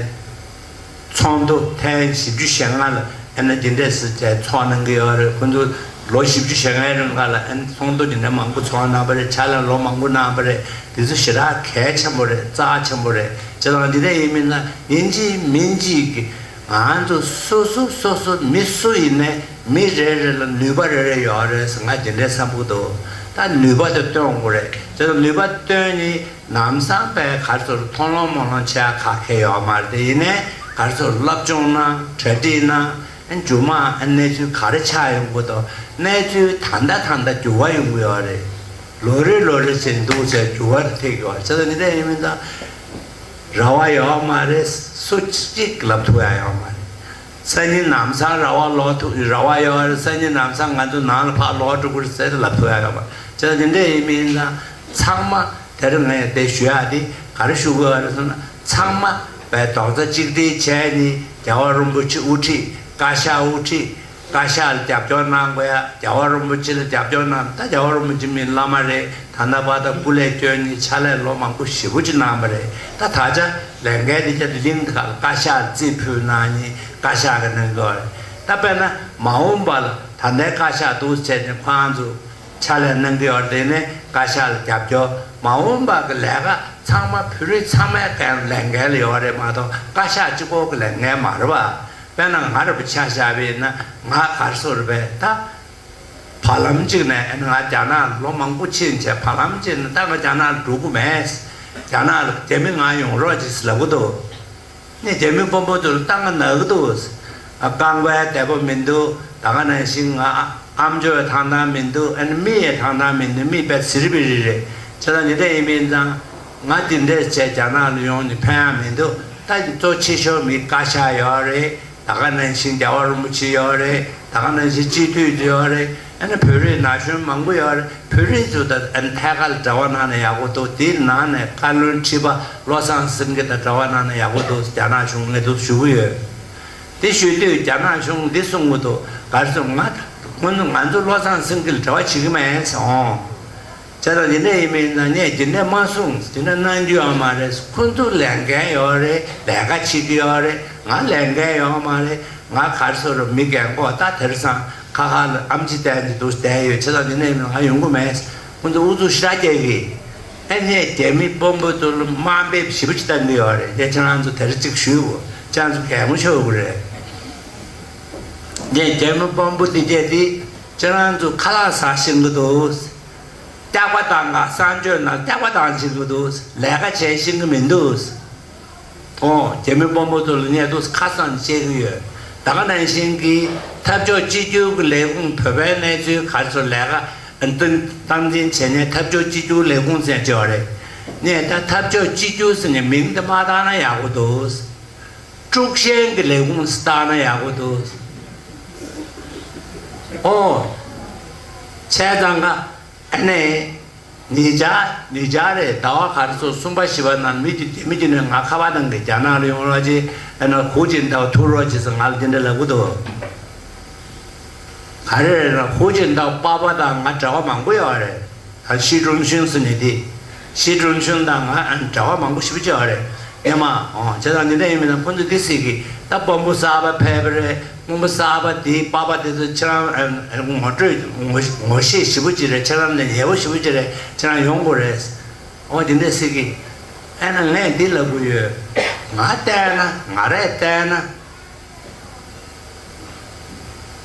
ཚོགས་འདུ་ཐེངས་བཞི་བཅུ་ཞེ་ལྔ་ལ་ཨ་ནི་འདི་འདྲས་སེ་བྱས་ཚོགས་གནང་གི་ཡོད་རེད། ཁོང་ཚོ་ལོ་བཞི་བཅུ་ཞེ་ལྔའི་རིང་ལ་ཨ་ནི་ཚོགས་འདུ་འདི་འདྲ་མང་པོ་ཚོགས་གནང་བ་རེད། ཕྱག་ལས་ལོ་མང་པོ་གནང་བ་རེད། འདི་ཚོ་ཞེ་དྲག་གལ་ཆེན་པོ་རེད། རྩ་ཆེན་པོ་རེད། བྱས་ཙང་འདི་འདྲ་ཡིན་མིན་ན་ཡིན་གཅིག་མིན་གཅིག་གི་ང་ཚོ་སོ་སོ་སོ་སོ་མི་སུ་ཡིན་ནའི་མི་རེ་རེ་ལ་ནུས་པ་རེ་རེ་ཡོད་རེད་ཟེར་ང་འདི་འདྲའི་བསམ་གྱི་འདུག་ད་ནུས་པ་དེ་བཏོན་དགོས་རེད། བྱས་ཙང་ནུས་པ་བཏོན་ནས། ལམ་སང་པའི་ག་རེ་ཟེར་མཐོང་ལོང་མཐོང་ལོང་བྱེད་ཡ་ག་གེ་ཡོད་མ་རེད། དེ་ཡིན་ནའི་ག་རེ་ཟེར་སློབ་སྦྱོང་གནང་། གྲ་སྒྲིག་གནང་། ཨ་མཇུག་མ་ཨ་གནས་ཚུལ་ག་རེ་ཆགས་ཡོང་གི་འདུག་གནས་ཚུལ་ད་ལྟ་ད་ལྟ་འགྱུར་བ་ཡོང་གི་ཡོད་རེད། ལོ་རེ་ལོ་རེ་བཞིན་འདུག་ཟེར་འགྱུར་བ་རེ་ཐེབས་ཀྱི་ཡོད་རེད། བྱས་ཙང་འདི་འདྲ་ཡིན་མིན་ད་རེ་བ་ཡོད་མ་རེད། སུ་གཅིག་ལབ་ཐུབ་ཡ་ཡོད་མ་རེད། སང་ཉིན་ལམ་སང་རེ་བ་ལོག་ཐུབ་རེ་བ་ཡོད་རེད། སང་ཉིན་ལམ་སང་ང་ཚོ་ནང་ལ་ཕར་ལོག་འགྲོ་གི་རེད་ཟེར་ལབ་ཐུབ་ཡ་ཡོད་མ་རེད། བྱས་ཙང་འདི་འདྲ་ཡིན་མིན་ད་ཚང་མ། དེར་ངས་དེ་ཞུ་ཡག་དེ་ག་རེ་ཞུ་དགོས་རེད་ཟེར་ན། ཚང་མ་བས་རྡོག་རྩ་གཅིག་སྒྲིལ་བྱས་ནས་རྒྱལ་བ་རིན་པོ་ཆེ་དབུ་ཁྲིད། བཀའ་ཤག་དབུ་ཁྲིད། བཀའ་ཤག་ལ་རྒྱབ་སྐྱོར་གནང་དགོས་ཡ། རྒྱལ་བ་རིན་པོ་ཆེ་ལ་རྒྱབ་སྐྱོར་གནང་། ད་རྒྱལ་བ་རིན་པོ་ཆེ་མི་བླ་མ་རེད། ད་ལྟ་བར་དུ་སྐུ་ལས་བསྐྱོན་ནས་ཕྱག་ལས་ལོ་མང་པོ་ཞེ་པོ་ཅིག་གནང་བ་རེད། ད་ད་ཆ་ལས་འགན་དེ་ཆ་དེ་གླིང་ག་ལ་བཀའ་ཤག་རྩིས་ཕུལ་གནང་ནས་བཀའ་ཤག་གི་གནང་གི་ཡོད་རེད། ད་དཔེར་ན་མ་འོངས་པ་ལ་ད་ལྟའི་བཀའ་ཤག་འདུག་བྱས་ནས་ཁོང་ཚོ་ཕྱག་ལས་གནང་གི་ཡོད་རེད། དེ་ནས་བཀའ་ཤག་ལ་རྒྱབ་སྐྱོར། མ་འོངས་པ་གི་ལས་ཀ་ཚང་མ་བོད་རིགས་ཚང་མའི་ལས་འགན་ལ་ཡོད་རེད་མ་གཏོགས་བཀའ་ཤག་གཅིག་པོ་གི་ལས་འགན་མ་རེད་པ། དཔེར་ན་ང་རང་ཆ་བཞག་པ་ཡིན་ན་ང་ག་རེ་ཟེར་དགོས་རེད་པས། ད་བར་ལམ་གཅིག་ནས་ང་རྒྱ་ནག་ལ་ལོ་མང་པོ་ཕྱིན་བྱས་བར་ལམ་གཅིག་ནས་ད་ང་རྒྱ་ནག་ལ་འགྲོ་གི་མེད། རྒྱ་ནག་ལ་རྒྱ་མི་ང་ཡོང་རོགས་གྱིས་ལབ་གི་འདུག་ངས་རྒྱ་མི་དཔོན་པོ་ཚོ་ལ་ལྟ་ང་ན་གི་འདུག་རྐང་པའི་བདེ་པོ་མི་འདུག་ད་ག་ནང་བཞིན་ང་ཨམ་ཅོག་ཡང་ཐང་ཐང་མི་འདུག་ཨ་ནི་མིག་ཡང་ཐང་ཐང་མི་འདུག་མིག་དཔེ་སིར་བི་རི་རེད། བྱས་ཙང་འདི་འདྲ་ཡིན་པ་ཡིན་ཙང་ང་འདི་འདྲས་བྱས་རྒྱ་ནག་ལ་ཡོང་ནས་ཕན་ཡག་མི་འདུག་ད་གཙོ་ཆེ་ཤོས་མི་བཀའ་ཤག་ཡོད་རེད། ད་ག་ནང་བཞིན་རྒྱལ་བ་རིན་པོ་ཆེ་ཡོད་རེད། ད་ག་ནང་བཞིན་སྤྱི་འཐུས་ཡོད་རེད། ཨ་ནི་བོད་རིགས་ན་གཞོན་མང་པོ་ཡོད་རེད། བོད་རིགས་ཚོ་དང་ཨ་ནི་ཐད་ཀར་ལ་འབྲེལ་བ་གནང་ན་ཡག་པོ་འདུག་དེའི་ནང་ནས་བཀའ་བློན་ཁྲི་པ་བློ་བཟང་སེང་གེ་དང་འབྲེལ་བ་གནང་ན་ཡག་པོ་འདུག་རྒྱ་ནག་གཞུང་ངས་འདུག་ཞུ་གི་ཡོད། དེ་ཞུ་དུས་རྒྱ་ནག་གཞུང་འདི་གསུང་གི་འདུག་ག་རེ་གསུང་། ང་ཁོང་ཚོ་ང་ཚོ་བློ་བཟང་སེང་གེ་ལ་འབྲེལ་བ་བྱེད་ཀྱི་མེད་ཟེར། འོང་། བྱས་ཙང་འདི་འདྲ་ཡིན་པ་ཡིན་ན་ངས་འདི་འདྲ་མ་གསུངས། འདི་འདྲ་གནང་རྒྱུ་ཡོད་མ་རེད། ཁོང་ཚོ་ལས་འགན་ཡོད་རེད། ལས་ཀ་བྱེད་ཀྱི་ཡོད་རེད། ང་ལས་འགན་ཡོད་མ་རེད། ང་ག་རེ་ཟེར་དགོས་རེད། མི་རྒན་གོག་ད་དེང་སང་ཁ་ཁ་ལ་ཨམ་ཆི་བསྟན་ནས་འདུག་བསྡད་ཡོད། བྱས་ཙང་འདི་འདྲ་ཡིན་པ་ཡིན་ན་ང་ཡོང་གི་མེད། ཁོང་ཚོ་ཨུ་ཚུགས་ཞེ་དྲག་རྒྱག་གི། ཨ་ནི་རྒྱ་མི་དཔོན་པོ་ཚོ་ལ་དམའ་འབེབས་ཞེ་པོ་ཅིག་བཏང་གི་ཡོད་རེད། དེ་ཁྱེད་རང་ཚོ་དེར་གཅིག་ཞུས་གོ། ཁྱེད་རང་ཚོ་གད་མོ་ཤོར་དགོས་རེད། ངས་རྒྱ་མི་དཔོན་པོ་འདི་གྱད་འདི་ཁྱེད་རང་ཚོ་ཁ་ལག་ཟ་ཤེས་ཀྱི་འདུག་སྐྱག་པ་བཏང་ག་གསང་སྤྱོད་ནང་སྐྱག་པ་བཏང་ཤེས་ཀྱི་འདུག་ལས་ཀ་བྱེད་ཤེས་ཀྱི་མི་འདུག་ཨོ། རྒྱ་མི་དཔོན་པོ་ཚོ་ལ་ངས་འདུག་ཁ་སང་བཤད་ཀྱི་ཡོད། ད་ག་ནང་བཞིན་གྱི་འཐབ་ཕྱོགས་གཅིག་གྱུར་གྱི་ལས་ཁུངས་བོད་པའི་གནས་ཚུལ་ག་རེ་ཚོ་ལས་ཀ་སྟངས་འཛིན་བྱེད་མཁན་འཐབ་ཕྱོགས་གཅིག་གྱུར་ལས་ཁུངས་ཟེར་བྱས་པ་རེད། ངས་ད་འཐབ་ཕྱོགས་གཅིག་གྱུར་ཟེར་ནས་མིང་དེ་མ་བཏགས་ན་ཡག་པོ་འདུག་དཀྲུག་ཤིང་གི་ལས་ཁུངས་སུ་བཏགས་ན་ཡག་པོ་འདུག་ཨོ། བྱས་ཙང་ཀ་ཨ་ནི་ཉེ་ཆར་ཉེ་ཆར་རེད། ཟླ་བ་ག་རེ་ཚོ་གསུམ་པ་བཞི་པ་ནང་མི་གཅིག་མི་གཅིག་ནས་ང་ཁ་པར་ནང་གི་རྒྱ་ནག་ལ་ཡོང་རོགས་གྱིས། ཨ་ནི་ཧུའུ་ཅིན་ཐའོ་ཐུག་རོགས་གྱིས་ཟེར་ང་ལ་དེ་འདྲ་ལབ་གི་འདུག་ག་རེ་རེད་ན་ཧུའུ་ཅིན་ཐའོ་པ་པ་དང་ང་འབྲེལ་བ་མང་པོ་ཡོད་རེད། ད་ཞི་ཀྲུང་ཤུན་ཟེར་ནི་དེ། ཞི་ཀྲུང་ཤུན་དང་ང་འབྲེལ་བ་མང་པོ་ཞེ་པོ་ཅིག་ཡོད་རེད། ཨེ་མ། ཨོ། བྱས་ཙང་འདི་འདྲ་ཡིན་མིན་ན་ཁོང་ཚོས་འདི་ཟེར་གི། ད་དཔོན་པོ་གསར་པ་ཕེབས་པ་རེད། དཔོན་པོ་གསར་པ་དེའི་པ་པ་དེ་ཚོ་ཁྱེད་རང་ངོ་སྤྲོད་ངོ་ངོ་ཤེས་ཞེ་པོ་ཅིག་རེད། ཁྱེད་རང་ལས་ཡག་པོ་ཞེ་པོ་ཅིག་རེད། ཁྱེད་རང་ཡོང་དགོས་རེད། ཨོ། འདི་འདྲ་ཟེར་གི། ཨེ་ན་ངས་འདི་ལབ་གི་ཡོད། ང་བལྟས་ན་ང་རས་བལྟས་ན།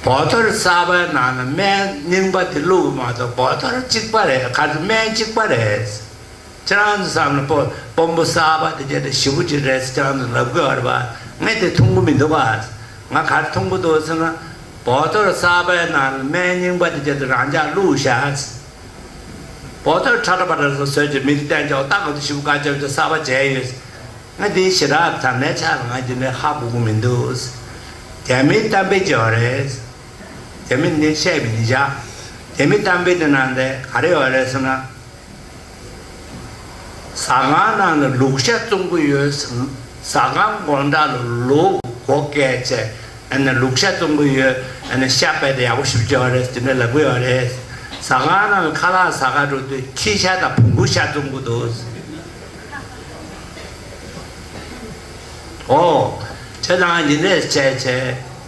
བོ་ཏོལ་གསར་པའི་ནང་ལ་སྨན་རྙིང་པ་དེ་བླུགས་མ་གཏོགས་བོ་ཏོལ་གཅིག་པ་རེད། ག་ཚོད་སྨན་གཅིག་པ་རེད། ཁྱེད་རང་ཚོ་བསམ་ན་དཔོན་དཔོན་པོ་གསར་པ་དེ་གྱད་དེ་ཞེ་པོ་ཅིག་རེད་ཟེར་ཁྱེད་རང་ཚོ་ལབ་དགོས་པ་རེད་པ། ངས་དེ་མཐོང་གི་མི་འདུག་ག་ང་ག་རེ་མཐོང་གི་འདུག་ཟེར་ན། བོ་ཏོལ་གསར་པའི་ནང་ལ་སྨན་རྙིང་པ་དེ་གྱད་དེ་རང་འཇགས་བླུགས་བཞག་བོ་ཏོལ་ཁྲ་ཁྲ་པ་ཏྲ་ཟེར་བཟོས་ཀྱི་མི་དེ་བསྟན་ཀྱང་ད་ག་ཚོད་ཞེ་པོ་དཀའ་ཁྱབ་ཀྱི་གསར་པ་བྱས་ཡོད། ང་འདི་ཞེ་དྲག་ད་ལྟའི་ཆར་ལ་ང་འདི་འདྲའི་ཧ་གོ་གི་མི་འདུག་རྒྱ་མིའི་གཏམ་དཔེ་ཅིག་ཡོད་རེད། རྒྱ་མི་འདི་བཤད་མི་འདི་བཞག་རྒྱ་མི་གཏམ་དཔེ་དེ་ནང་དེ་ག་རེ་ཡོད་རེད་ཟེར་ན། ཟ་ཁང་ནང་ལ་ལུག་ཤ་བཙོང་གི་ཡོད། ཟ་ཁང་སྒོ་འགྲམ་ལ་ལུག་སྒོ་བཀལ་བྱས། ཨ་ནི་ལུག་ཤ་བཙོང་གི་ཡོད། ཨ་ནི་ཤ་རྦད་དེ་ཡག་པོ་ཞེ་པོ་ཅིག་ཡོད་རེད། དེ་འདྲ་ལབ་གི་ཡོད་རེད། ཟ་ཁང་ནང་ལ་ཁ་ལག་ཟ་ག་འགྲོ་དུས་ཁྱི་ཤ་དང་བོང་བུ་ཤ་བཙོང་གི་འདུག་ཨོ། བྱས་ཙང་འདི་འདྲས་བྱས་བྱས་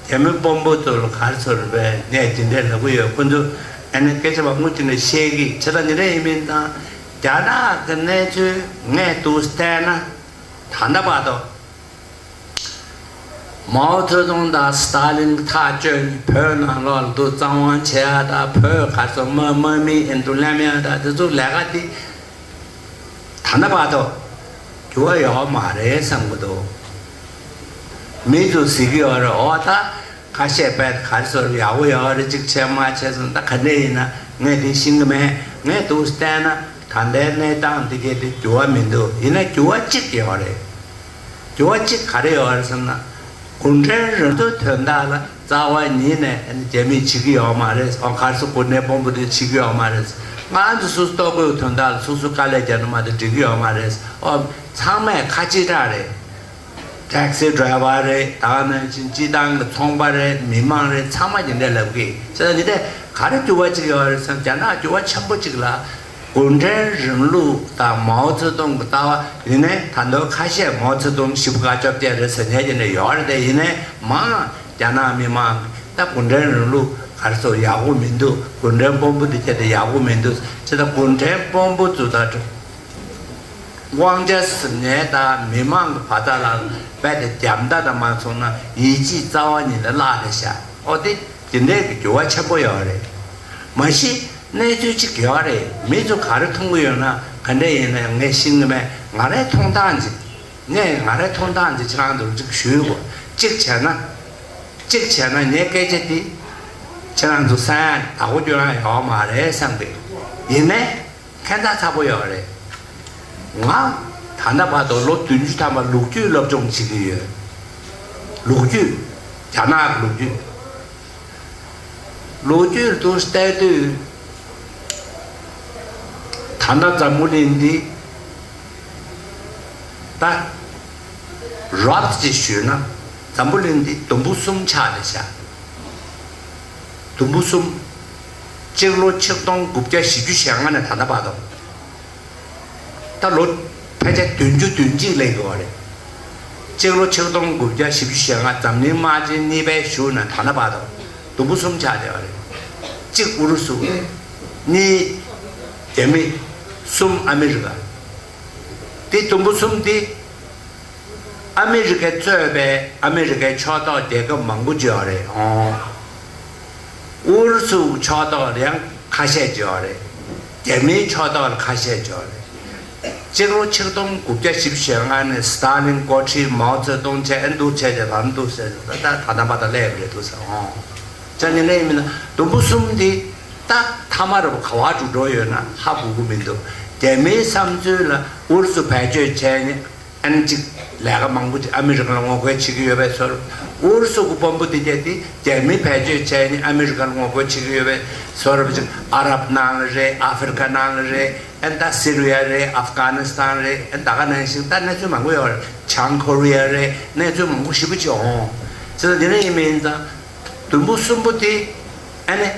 རྒྱ་མི་དཔོན་པོ་ཚོ་ལ་ག་རེ་ཟེར་དགོས་རེད་པས། ངས་འདི་འདྲས་ལབ་གི་ཡོད། ཁོ་ཚོ་ཨ་ནི་སྐད་ཆ་མང་པོ་ཅིག་འདྲ་བཤད་གི། བྱས་ཙང་འདི་འདྲས་ཡིན་མིན་དང་རྒྱ་ནག་གི་གནས་ཚུལ་ངས་འདུག་བལྟས་ན། ད་ལྟ་བར་དུ་མའོ་ཙེ་ཏུང་དང་སི་ཏཱ་ལིན་ཐག་གཅོད་ནས་བོད་ནང་ལོགས་ལ་འདུག་གཙང་དབང་བྱེད་ཡ་དང་། བོད་ག་ཚོད་དམག་དམག་མི་ཨེ་འདུག་ལེན་ཡ་དང་། དེ་ཚོ་ལས་ཀ་དེ་ད་ལྟ་བར་དུ་འགྱུར་བ་ཡོད་མ་རེད་བསམ་གི་འདུག་མི་ཚོ་ཟེར་གི་ཡོད་རེད། འོ་ད་ཁ་ཤས་དཔེ་ག་རེ་ཟེར་ཡག་པོ་ཡོད་རེད། གཅིག་བྱས་མ་བྱས་སོང་། ད་ག་འདྲས་ཡིན་ན་ངས་དེ་ཤེས་གི་མེད། ངས་འདུག་བལྟས་ན་ད་ལྟའི་གནས་སྟངས་འདི་གས་དེ་འགྱུར་བ་མི་འདུག་ཡིན་ན་འགྱུར་བ་གཅིག་ཡོད་རེད། འགྱུར་བ་གཅིག་ག་རེ་ཡོད་རེད་ཟེར་ན། གུང་ཁྲན་རིང་ལུགས་དོན་དག་ལ་རྩ་བ་ཉིད་ནས་རྒྱ་མིས་བྱེད་ཀྱི་ཡོད་མ་རེད། ཨོ། ག་རེ་ཟེར། གོ་གནས་དཔོན་པོ་དེ་བྱེད་ཀྱི་ཡོད་མ་རེད། ང་ཚོ་སོ་སོ་ལྟོ་གོས་དོན་དག་ལ་སོ་སོ་དཀའ་ལས་རྒྱག་ན་མ་གཏོགས་འགྲིག་གི་ཡོད་མ་རེད། ཨོ། ཚང་མས་ཁ་གཅིག་གྲགས་རེད། ཊེག་སི་ཌ་རའི་ཝར་རེད། ད་ག་ནང་བཞིན་སྤྱི་བཏང་གི་ཚོང་པ་རེད། མི་མང་རེད། ཚང་མ་དེ་འདྲས་ལབ་གི། བྱས་ཙང་དེ་འདྲས་ག་རེ་འགྱུར་བ་ཅིག་ཡོད་རེད་བསམ། རྒྱ་ནག་འགྱུར་བ་ཆེན་པོ་ཅིག་ལ། གུང་ཁྲན་རིང་ལུགས་དང་མའོ་ཙེ་ཏུང་གི་ལྟ་བ་ཡིན་ནའི་ད་དུང་ཁ་ཤས་མའོ་ཙེ་ཏུང་བཞི་པ་བཀའ་བཅོ་བརྒྱད་རེད་ཟེར་མཁན་དེ་འདྲས་ཡོད་རེད་དེ། ཡིན་ནའི་མང་རྒྱ་ནག་མི་མང་ད་གུང་ཁྲན་རིང་ལུགས་ག་རེ་ཟེར་ཡག་པོ་མི་འདུག་གུང་ཁྲན་དཔོན་པོ་འདི་བྱས་ཏེ་ཡག་པོ་མི་འདུག་བྱས་ཙང་གུང་ཁྲན་དཔོན་པོ་ཚོ་དང་དབང་ཆ་ཟིན་ནས་ད་མི་མང་གི་བར་ཐག་ལ་རྦད་དེ་རྒྱབ་མདའ་དང་མ་སོང་ན་ཡིད་ཆེས་རྩ་བ་ཉིད་ནས་བརླག་བསྡད་ཤག་ཨོ་དེ་དེ་འདྲའི་གི་འགྱུར་བ་ཆེན་པོ་ཡོད་རེད། མ་གཞི་གནས་ཚུལ་གཅིག་ཡོད་རེད། མི་ཚོ་ག་རེ་མཐོང་གི་ཡོད་ན་ག་འདྲ་ཡིན་ན་ངས་ཤེས་ཀྱི་མེད། ང་རའི་མཐོང་སྟངས་ཅིག་ངས་ང་རའི་མཐོང་སྟངས་ཅིག་ཁྱེད་རང་ཚོར་ཅིག་ཞུ་དགོས། གཅིག་བྱས་ན། གཅིག་བྱས་ན་ངའི་སྐད་ཆ་འདི་ཁྱེད་རང་ཚོ་སེམས་ཡག་པོ་སྐྱོ་རང་ཡོད་མ་རེད་བསམ་གི། ཡིན་ནའི་ཁྱད་མཚར་ཚ་པོ་ཡོད་རེད། ང་ད་ལྟ་བར་དུ་ལོ་བདུན་ཅུ་ཐམ་པ་ལོ་རྒྱུས་སློབ་སྦྱོང་བྱེད་ཀྱི་ཡོད། ལོ་རྒྱུས། རྒྱ་ནག་གི་ལོ་རྒྱུས། ལོ་རྒྱུས་དུ་བལྟས་དུས། ད་ལྟ་འཛམ་བུ་གླིང་འདི་ད་རབ་ཅིག་ཞུས་ན་འཛམ་བུ་གླིང་འདི་དུམ་བུ་གསུམ་ཆགས་ནས་བཞག་དུམ་བུ་གསུམ། སྤྱི་ལོ་ཆིག་སྟོང་དགུ་བརྒྱ་བཞི་བཅུ་ཞེ་ལྔ་ནས་ད་ལྟ་བར་དུ། ད་ལོ་ཕལ་ཆེར་བདུན་ཅུ་དོན་གཅིག་སླེབས་ཡོད་རེད། སྤྱི་ལོ་ཆིག་སྟོང་དགུ་བརྒྱ་བཞི་བཅུ་ཞེ་ལྔ་འཛམ་གླིང་དམག་ཆེན་གཉིས་པའི་གཞུག་ནས་ད་ལྟ་བར་དུ་དུམ་བུ་གསུམ་ཆགས་བསྡད་པ་རེད། གཅིག་ཨུ་རུ་སུ། གཉིས་རྒྱ་མི། གསུམ་ཨ་མི་རི་ཀ། དེ་དུམ་བུ་གསུམ་དེ། ཨ་མི་རི་ཀས་གཙོས་པའི་ཨ་མི་རི་ཀའི་ཕྱོགས་གཏོགས་རྒྱལ་ཁབ་མང་པོ་ཅིག་ཡོད་རེད། ཨོ། ཨུ་རུ་སུ་ཕྱོགས་གཏོགས་ཡང་ཁ་ཤས་ཅིག་ཡོད་རེད། རྒྱ་མིའི་ཕྱོགས་གཏོགས་ལ་ཁ་ཤས་ཅིག་ཡོད་རེད། སྤྱི་ལོ་ཆིག་སྟོང་དགུ་བརྒྱ་བཞི་བཅུ་ཞེ་ལྔ་ནས་སི་ཏཱ་ལིན་འགོ་ཁྲིད་མའོ་ཙེ་ཏུང་བྱས་ཨ་འདུག་བྱས་ཏེ་ལམ་འདུག་ཟེར་ད་ད་ད་ད་མ་ད་སླེབས་རེད་འདུག་ཟེར། ཨོ། ཅང་ཉིན་ལས་ཡིན་མིན་ན་དུམ་བུ་གསུམ་འདི་ད་མཐའ་མ་རུ་ག་བ་འགྲོ་འགྲོ་ཡོད་ན་ཧ་གོ་གི་མི་འདུག་རྒྱ་མིའི་བསམ་ཚུལ་ལ་ཨུ་རུ་སུ་བེད་སྤྱོད་བྱས་ནས། ཨན་ཅིག་ལས་ཀ་མང་པོ་ཅིག་ཨ་མི་རི་ཀ་ལ་ངོ་རྒོལ་བྱེད་ཀྱི་ཡོད་པའི་ཚོར། ཨུ་རུ་སུ་གི་དཔོན་པོ་དེ་གྱད་དེ་རྒྱ་མི་བེད་སྤྱོད་བྱས་ནས་ཨ་མི་རི་ཀ་ལ་ངོ་རྒོལ་བྱེད་ཀྱི་ཡོད་པའི་ཚོར་བ་ཅིག་ཨ་རབ་ནང་ལ་རེད། ཨ་ཧྥེ་རི་ཁ་ནང་ལ་རེད། ཨན་ད་སི་རི་ཡ་རེད། ཨབ་གྷ་ནི་སི་ཐན་རེད། ཨན་ད་ག་ནང་བཞིན་ད་གནས་ཚུལ་མང་པོ་ཡོད་རེད། བྱང་ཀོ་རི་ཡ་རེད། གནས་ཚུལ་མང་པོ་ཞེ་པོ་ཅིག་འོང་། ཅི་ལ་དེ་འདྲ་ཡིན་མིན་ད། དུམ་བུ་གསུམ་པོ་དེ་ཨ་ནི་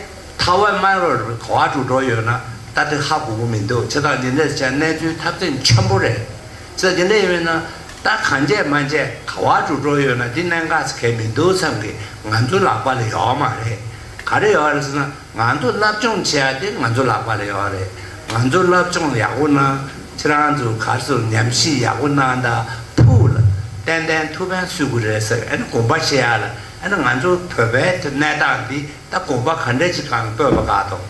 ཐའེ་ཝན་དམར་པོར་ག་བ་འགྲོ་འགྲོ་ཡོད་ན་ད་དེ་ཧ་གོ་གི་མི་འདུག་བྱས་ཙང་འདི་འདྲ་བྱས་གནས་ཚུལ་འཐབ་རྩོད་ཆེན་པོ་རེད། བྱས་ཙང་འདི་འདྲ་ཡིན་པས་ན་ད་གང་བྱས་མ་བྱས་ག་བ་འགྲོ་འགྲོ་ཡོད་ན་དེ་གནད་འགག་ཟེར་མཁན་མི་འདུག་བསམ་གི། ང་ཚོ་ལག་པ་ལ་ཡོད་མ་རེད། ག་རེ་ཡོད་རེད་ཟེར་ན་ང་ཚོ་སློབ་སྦྱོང་བྱེད་ཡ་དེ་ང་ཚོ་ལག་པ་ལ་ཡོད་རེད། ང་ཚོ་སློབ་སྦྱོང་ཡག་པོ་གནང་། ཁྱེད་རང་ཚོ་ག་རེ་ཟེར་ཉམས་ཞིབ་ཡག་པོ་གནང་དང་ཕུགས་ལ་ཏན་ཏན་ཐུགས་ཕན་གསོས་ཀྱི་རེད་ཟེར། ཨ་ནི་དགོངས་པ་བཞེས་ཡ་ལ། ཨ་ནི་ང་ཚོ་བོད་པའི་གནས་སྟངས་འདི་ད་དགོངས་པ་ག་འདྲ་ཅིག་གང་སྤོས་པ་ག་དང་།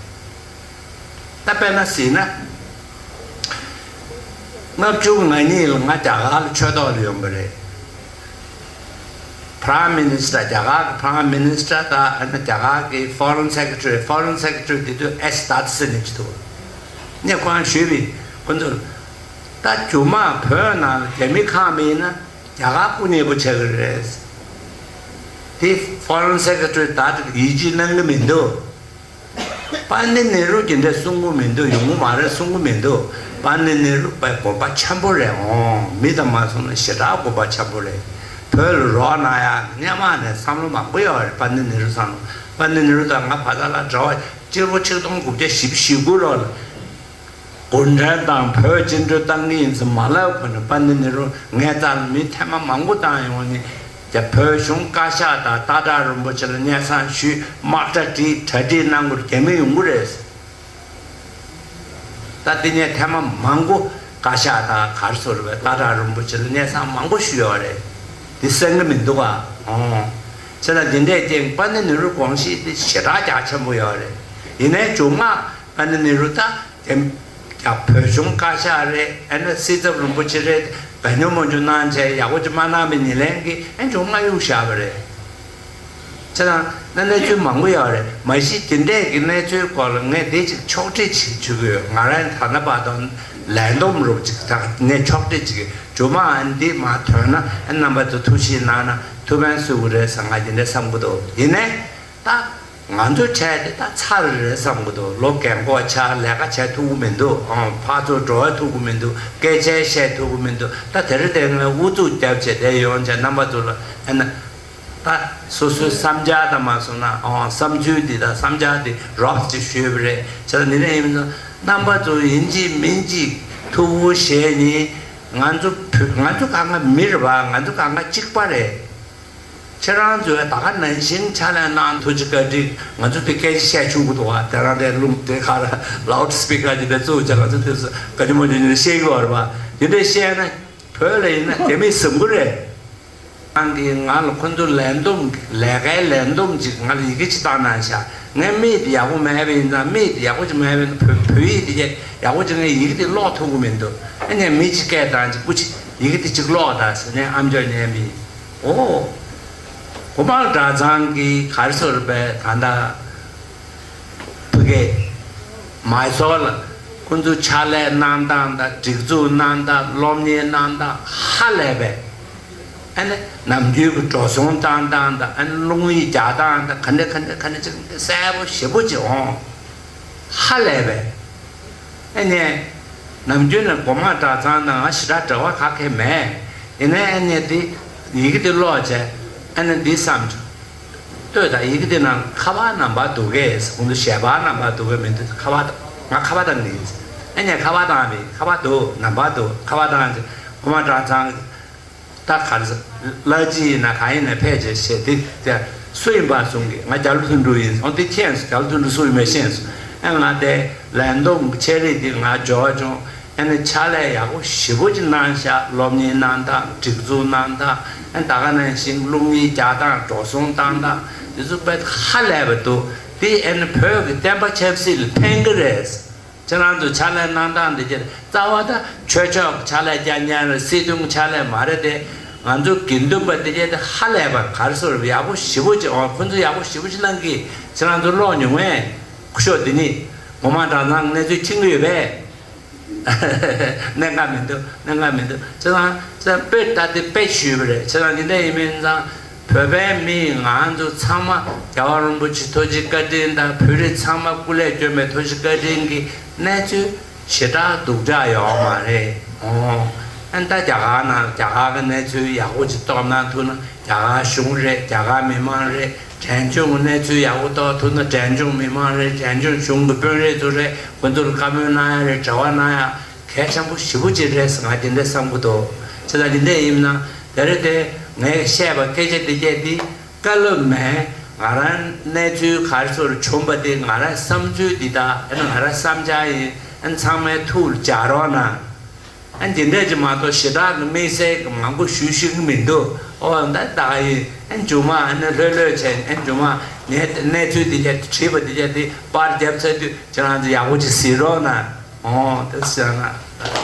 ད་དཔེར་ན་ཟེར་ན། ལྔ་བཅུ་ང་གཉིས་ལ་ང་རྒྱ་གར་ལ་ཆོས་ཐོག་ལ་ཡོང་པ་རེད། Prime Minister རྒྱ་གར་གྱི་Prime Minister དང་ཨ་ནི་རྒྱ་གར་གྱི་Foreign Secretary Foreign Secretary དེ་དུས་ཨེས་སི་ཏཱ་སི་ནི་ཅིག་འདུག་ངས་ཁོང་ཞུས་པས་ཁོ་ཚོ་ད་རྒྱུ་མ་བོད་ནང་ལ་རྒྱ་མི་ཁག་མེད་ན་རྒྱ་གར་སྐུ་ཉེ་པོ་ཆགས་ཀྱི་རེད། དེ་Foreign Secretary ད་ཡིད་ཆེས་གནང་གི་མི་འདུག་པ་ཎི་ནེ་རུ་དེ་འདྲ་གསུང་གི་མི་འདུག་ཡོང་གི་མ་རེད་གསུང་གི་མི་འདུག་པ་ཎི་ནེ་རུ་པའི་དགོངས་པ་ཆེན་པོ་རེད། འོང་མི་དང་མ་སོང་ན་ཞེ་དྲག་དགོངས་པ་ཆེན་པོ་རེད། བོད་ལ་རོགས་གནང་ཡག་སྔོན་མ་ནས་བསམ་བློ་མང་པོ་ཡོད་རེད། པ་ཎི་ནེ་རུ་བསམ་བློ། པ་ཎི་ནེ་རུ་དང་ང་བར་ཐག་ལ་འབྲེལ་བ་སྤྱི་ལོ་ཆིག་སྟོང་དགུ་བརྒྱ་བཞི་བཅུ་ཞེ་དགུ་ལོ་ལ། གུང་ཁྲན་ཏང་བོད་བཅིངས་འགྲོལ་བཏང་གི་ཡིན་ཟེར་མ་ལབ་གོང་ནས་པ་ཎི་ནེ་རུ་ངའི་རྩ་ལ་མི་ཐེངས་མ་མང་པོ་བཏང་ཡོང་ནས་རྒྱ་བོད་གཞུང་བཀའ་ཤག་དང་སྟག་བྲག་རིན་པོ་ཆེ་ལ་སྙན་སེང་ཞུས། དམག་གྲ་སྒྲིག་གྲ་སྒྲིག་གནང་དགོས་རྒྱ་མི་ཡོང་གི་རེད། ད་འདི་ངས་ཐེངས་མ་མང་པོ་བཀའ་ཤག་དང་ག་རེ་ཟེར་བའི་སྟག་བྲག་རིན་པོ་ཆེ་ལ་སྙན་སེང་མང་པོ་ཞུས་ཡོད་རེད། འདི་གསན་གི་མི་འདུག་ག་འོང་། བྱས་ཙང་འདི་འདྲས་ཀྱང་པ་ཎི་ནེ་རུ་དགོངས་གཞི་འདི་ཞེ་དྲག་རྒྱ་ཆེན་པོ་ཡོད་རེད། ཡིན་ནའི་མཇུག་མ་པ་ཎི་ནེ་རུ་ད་དེ་རྒྱ་བོད་གཞུང་བཀའ་ཤག་རེད། ཨ་ནི་སྲིད་ཚབ་རིན་པོ་ཆེ་རེད། ག་ཉོ་མ་ཉོ་གནང་བྱས་ཡག་པོ་ཅིག་མ་གནང་བའི་ཉེས་ལན་གྱིས་ཨ་མཇུག་མ་གཡུག་བཞག་པ་རེད། བྱས་ཙང་ན་གནས་ཚུལ་མང་པོ་ཡོད་རེད། མ་གཞི་དེ་འདྲས་ཀྱི་གནས་ཚུལ་སྐོར་ལ་ངས་དེ་ཅིག་ཕྱོགས་སྒྲིག་ཅིག་བྱེད་ཀྱི་ཡོད། ང་རང་ད་ལྟ་བར་དུ་ལས་བསྡོམས་རོབ་ཅིག་ད་ངས་ཕྱོགས་སྒྲིག་ཅིག་གི་མཇུག་མ་ཨ་འདི་མ་ཐོན་ན་ཨ་རྣམ་པ་ཚོ་ཐུགས་ཞིབ་གནང་ན་ཐུགས་ཕན་གསོས་ཀྱི་རེད་ཟེར་ང་དེ་འདྲས་བསམ་གྱི་འདུག་ཡིན་ནའི་ད། ང་ཚོའི་གྲས་དེ་ད་ཚར་རེད་བསམ་གི་འདུག་ལོ་རྒན་གོག་ཆགས། ལས་ཀ་བྱེད་ཐུབ་ཀྱི་མི་འདུག་ཨང་། ཕར་ཚུར་འགྲོ་ཐུབ་ཀྱི་མི་འདུག་སྐད་ཆ་བཤད་ཐུབ་ཀྱི་མི་འདུག་ད་དེ་རིང་དེ་ང་ཨུ་ཚུགས་རྒྱབ་བྱས་བསྡད་ཡོང་བྱས། རྣམ་པ་ཚོ་ལ་ཨ་ནི་ད་སོ་སོའི་བསམ་འཆར་དང་མ་སོང་ན། ཨང་། བསམ་ཚུལ་འདི་དང་བསམ་འཆར་འདི་རོབ་ཅིག་ཞུས་པ་རེད། བྱས་ཙང་འདི་ནས་ཡིན་ཙང་རྣམ་པ་ཚོ་ཡིན་གཅིག་མིན་གཅིག་ཐུགས་ཁུར་བཞེས་ནས། ང་ཚོ་བོད། ང་ཚོ་གང་ག་མི་རེད་པ། ང་ཚོ་གང་ག་གཅིག་པ་རེད། ཁྱེད་རང་ཚོས་ད་ག་ནང་བཞིན་ཕྱག་ལས་གནང་། ཐུགས་རྗེ་བཀའ་དྲིན། ང་ཚོ་དེ་སྐད་ཆ་བཤད་ཆོག་གི་འདུག་བ། དེ་རང་དེ་རླུང་དེ་ག་ར་ལའུ་ཌི་སི་པི་ཀར་གྱི་དེ་བཙུགས་བྱས། ང་ཚོ་དེ་ཚོ་བཀའ་ཆེན་པོ་དེ་ནས་བཤད་ཀྱི་ཡོད་རེད་པ། དེ་འདྲས་བཤད་ན་བོད་ལ་ཡིན་ན་དེ་མིན་བཟང་པོ་རེད། ཁྱེད་རང་གིས་ང་ལ་ཁོ་ཚོ་ལས་བསྡོམས། ལས་ཀའི་ལས་བསྡོམས་ཅིག་ང་ལ་ཡི་གེ་ཅིག་བཏང་གནང་ཤག་ངའི་མིག་དེ་ཡག་པོ་མེད་པ་ཡིན་ཙང་། མིག་དེ་ཡག་པོ་ཅིག་མེད་པ་ཡིན་ན། བོད་བོད་ཡིག་དེ་ཡག་པོ་ཅིག་ངས་ཡི་གེ་དེ་ཀློག་ཐུབ་ཀྱི་མི་འདུག་ཨ་ནི་མི་གཅིག་སྐད་བཏང་བྱས། སྐུ་མཁྱེན། ཡི་གེ་དེ་གཅིག་ཀློག་དང་ཟེར་ནས་ཨམ་ཅོག་ཉན་པ་ཡིན། ཨོ། གོ་མང་གྲྭ་ཚང་གི་ག་རེ་ཟེར་བས། ད་ལྟ་ཕ་གི་མའི་སོར་ལ་ཁོང་ཚོ་ཕྱག་ལས་གནང་སྟངས་དང་། སྒྲིག་འཛུགས་གནང་སྟངས། སློབ་གཉེར་གནང་སྟངས་ཧ་ལས་པས། ཨ་ནི་ནམ་རྒྱུན་གྱི་འགྲོ་སོང་བཏང་སྟངས་དང་། ཨ་ནི་རླུང་ཡིག་རྒྱག་སྟངས་དང་། ག་འདྲ་ག་འདྲ་ག་འདྲ་ཅིག་གསལ་པོ་ཞེ་པོ་ཅིག་འོང་། ཧ་ལས་པས། ཨ་ནི་ནམ་རྒྱུན་ནས་གོ་མང་གྲྭ་ཚང་དང་ང་ཞེ་དྲག་འབྲེལ་བ་ག་གེ་མེད། ཡིན་ནའི་ཨ་ནི་དེ་ཡི་གེ་དེ་ཀློག་བྱས། ཨ་ནི་འདི་བསམ་བྱུང་། ལྟོས་དང་། ཡི་གེ་དེ་ནང་ཁ་པར་ནམ་བར་འདུག་གས། ཁོང་ཚོ་ཞལ་པར་ནམ་བར་འདུག་གས་མི་འདུག་ཁ་པར་ད་ང་ཁ་པར་བཏང་གི་ཡིན། ཨ་ནི་ཁ་པར་བཏང་བས། ཁ་པར་འདུག་ནམ་བར་འདུག་ཁ་པར་བཏང་བྱས་གོ་མང་གྲྭ་ཚང་། ད་ག་རེ་ཟེར། གླ་སྤྱི་ཡིན་ན་གང་ཡིན་ན་ཕལ་ཆེར་བཤད་དེ། དེ་སུ་ཡིན་པ་གསུང་གི། ང་རྒྱ་ལོ་དོན་གྲུབ་ཡིན་གསུངས། དེ་མཁྱེན་སོང་། རྒྱ་ལོ་དོན་གྲུབ་སུ་ཡིན་མེད་ཤེས་སོང་། ཨ་ང་དེ་ལས་བསྡོམས་ཀྱི་ཆེད་རིགས་དེ་ང་འབྱོར་བྱུང་། ཨ་ནི་ཕྱག་ལས་ཡག་པོ་ཞེ་པོ་ཅིག་གནང་ཤག་སློབ་གཉེར་གནང་སྟངས། སྒྲིག་འཛུགས་གནང་སྟངས། ཨ་ད་ག་ནང་བཞིན་རླུང་ཡིག་རྒྱག་སྟངས། འགྲོ་སོང་བཏང་སྟངས། དེ་ཚོ་དཔེ་ཧ་ལས་པ་འདུག་དེ་ཨ་ནི་བོད་ཀྱི་བསྟན་པ་ཆབ་སྲིད་ལ་ཕན་གྱི་རེད། ཁྱེད་རང་ཚོ་ཕྱག་ལས་གནང་སྟངས་འདི་གྱད་རྩ་བ་ད་ཆོས་ཕྱོགས་ཀྱི་ཕྱག་ལས་རྒྱག་མཁན་རེད། སྲིད་དོན་གྱི་ཕྱག་ལས་མ་རེད་དེ། ང་ཚོ་དགེ་འདུན་པ་འདི་གྱད་ཧ་ལས་པ་ག་རེ་ཟེར། ཡག་པོ་ཞེ་པོ་ཅིག་འོང་། ཁོང་ཚོ་ཡག་པོ་ཞེ་པོ་ཅིག་གནང་གི། ཁྱེད་རང་ཚོ་ཀློག་མྱོང་ངས། སྐུ་ཞབས་འདི་ནི་གོ་མང་གྲྭ་ཚང་གི་གནས་ཚུལ་མཁྱེན་གྱི་ཡོད་པས། གནད་འགག་མི་འདུག་གནད་འགག་མི་འདུག་ཁྱེད་རང་ཚོ་དཔེ་ལྟ་དེ་དཔེ་ཞུས་པ་རེད། ཁྱེད་རང་འདི་འདྲ་ཡིན་མིན་ཙང་། བོད་པའི་མི་ང་ཚོ་ཚང་མ་རྒྱལ་བ་རིན་པོ་ཆེ་ཐུགས་རྗེ་བཀའ་དྲིན་དང་། བོད་རིགས་ཚང་མ་སྐུ་ལས་བསྐྱོན་པའི་ཐུགས་རྗེ་བཀའ་དྲིན་གྱི་གནས་ཚུལ་ཞེ་དྲག་སྡུག་ཅག་ཡོད་མ་རེད། ཨོ། ཨ་ནི་ད་རྒྱ་གར་ནང་རྒྱ་གར་གྱི་གནས་ཚུལ་ཡག་པོ་ཅིག་རྟོགས་གནང་ཐུབ་ན། རྒྱ་གར་གཞུང་རེད། རྒྱ་གར་མི་མང་རེད། འབྲས་ལྗོངས་ཀྱི་གནས་ཚུལ་ཡག་པོ་རྟོགས་ཐུབ་ན། འབྲས་ལྗོངས་མི་མང་རེད། འབྲས་ལྗོངས་གཞུང་གི་དཔོན་རིགས་ཚོ་རེད། ཁོ་ཚོར་བཀའ་མོལ་གནང་ཡ་རེད། འབྲེལ་བ་གནང་ཡ་གལ་ཆེན་པོ་ཞེ་པོ་ཅིག་རེད་ཟེར་ང་དེ་འདྲ་བསམ་གྱི་འདུག་བྱས་ཙང་འདི་འདྲ་ཡིན་ན། དེ་རིང་དེ་ངས་བཤད་པ་སྐད་ཆ་འདི་གྱད་འདི་བཀའ་སློབ་མིན། ང་རང་གནས་ཚུལ་ག་རེ་ཟེར་བྱུང་བ་དེ་ང་རང་བསམ་ཚུལ་འདི་དང་། ཨ་ནི་ང་རང་བསམ་འཆར་ཡིན། ཨ་ནི་ཚང་མས་ཐུགས་ལ་འཇགས་རོགས་གནང་། ཨ་ནི་འདི་འདྲ་ཅིག་མ་གཏོགས་ཞེ་དྲག་གི་དམིགས་བསལ་གྱི་མང་པོ་ཞུ་ཤེས་ཀྱི་མི་འདུག་ཨོ་ད་ད་ག་ཡིན། ཨ་ནི་མཇུག་མ་ཨ་ནི་ལྷོད་ལྷོད་བྱས། ཨ་ནི་མཇུག་མ་ངས་གནས་ཚུལ་འདི་གྱད་དྲིས་པ་འདི་གྱད་དེ་པར་བརྒྱབ་ཚར་དུས་ཁྱེད་རང་ཚོ་ཡག་པོ་ཅིག་གཟིགས་རོགས་གནང་། ཨོ་དེ་བྱས་ན།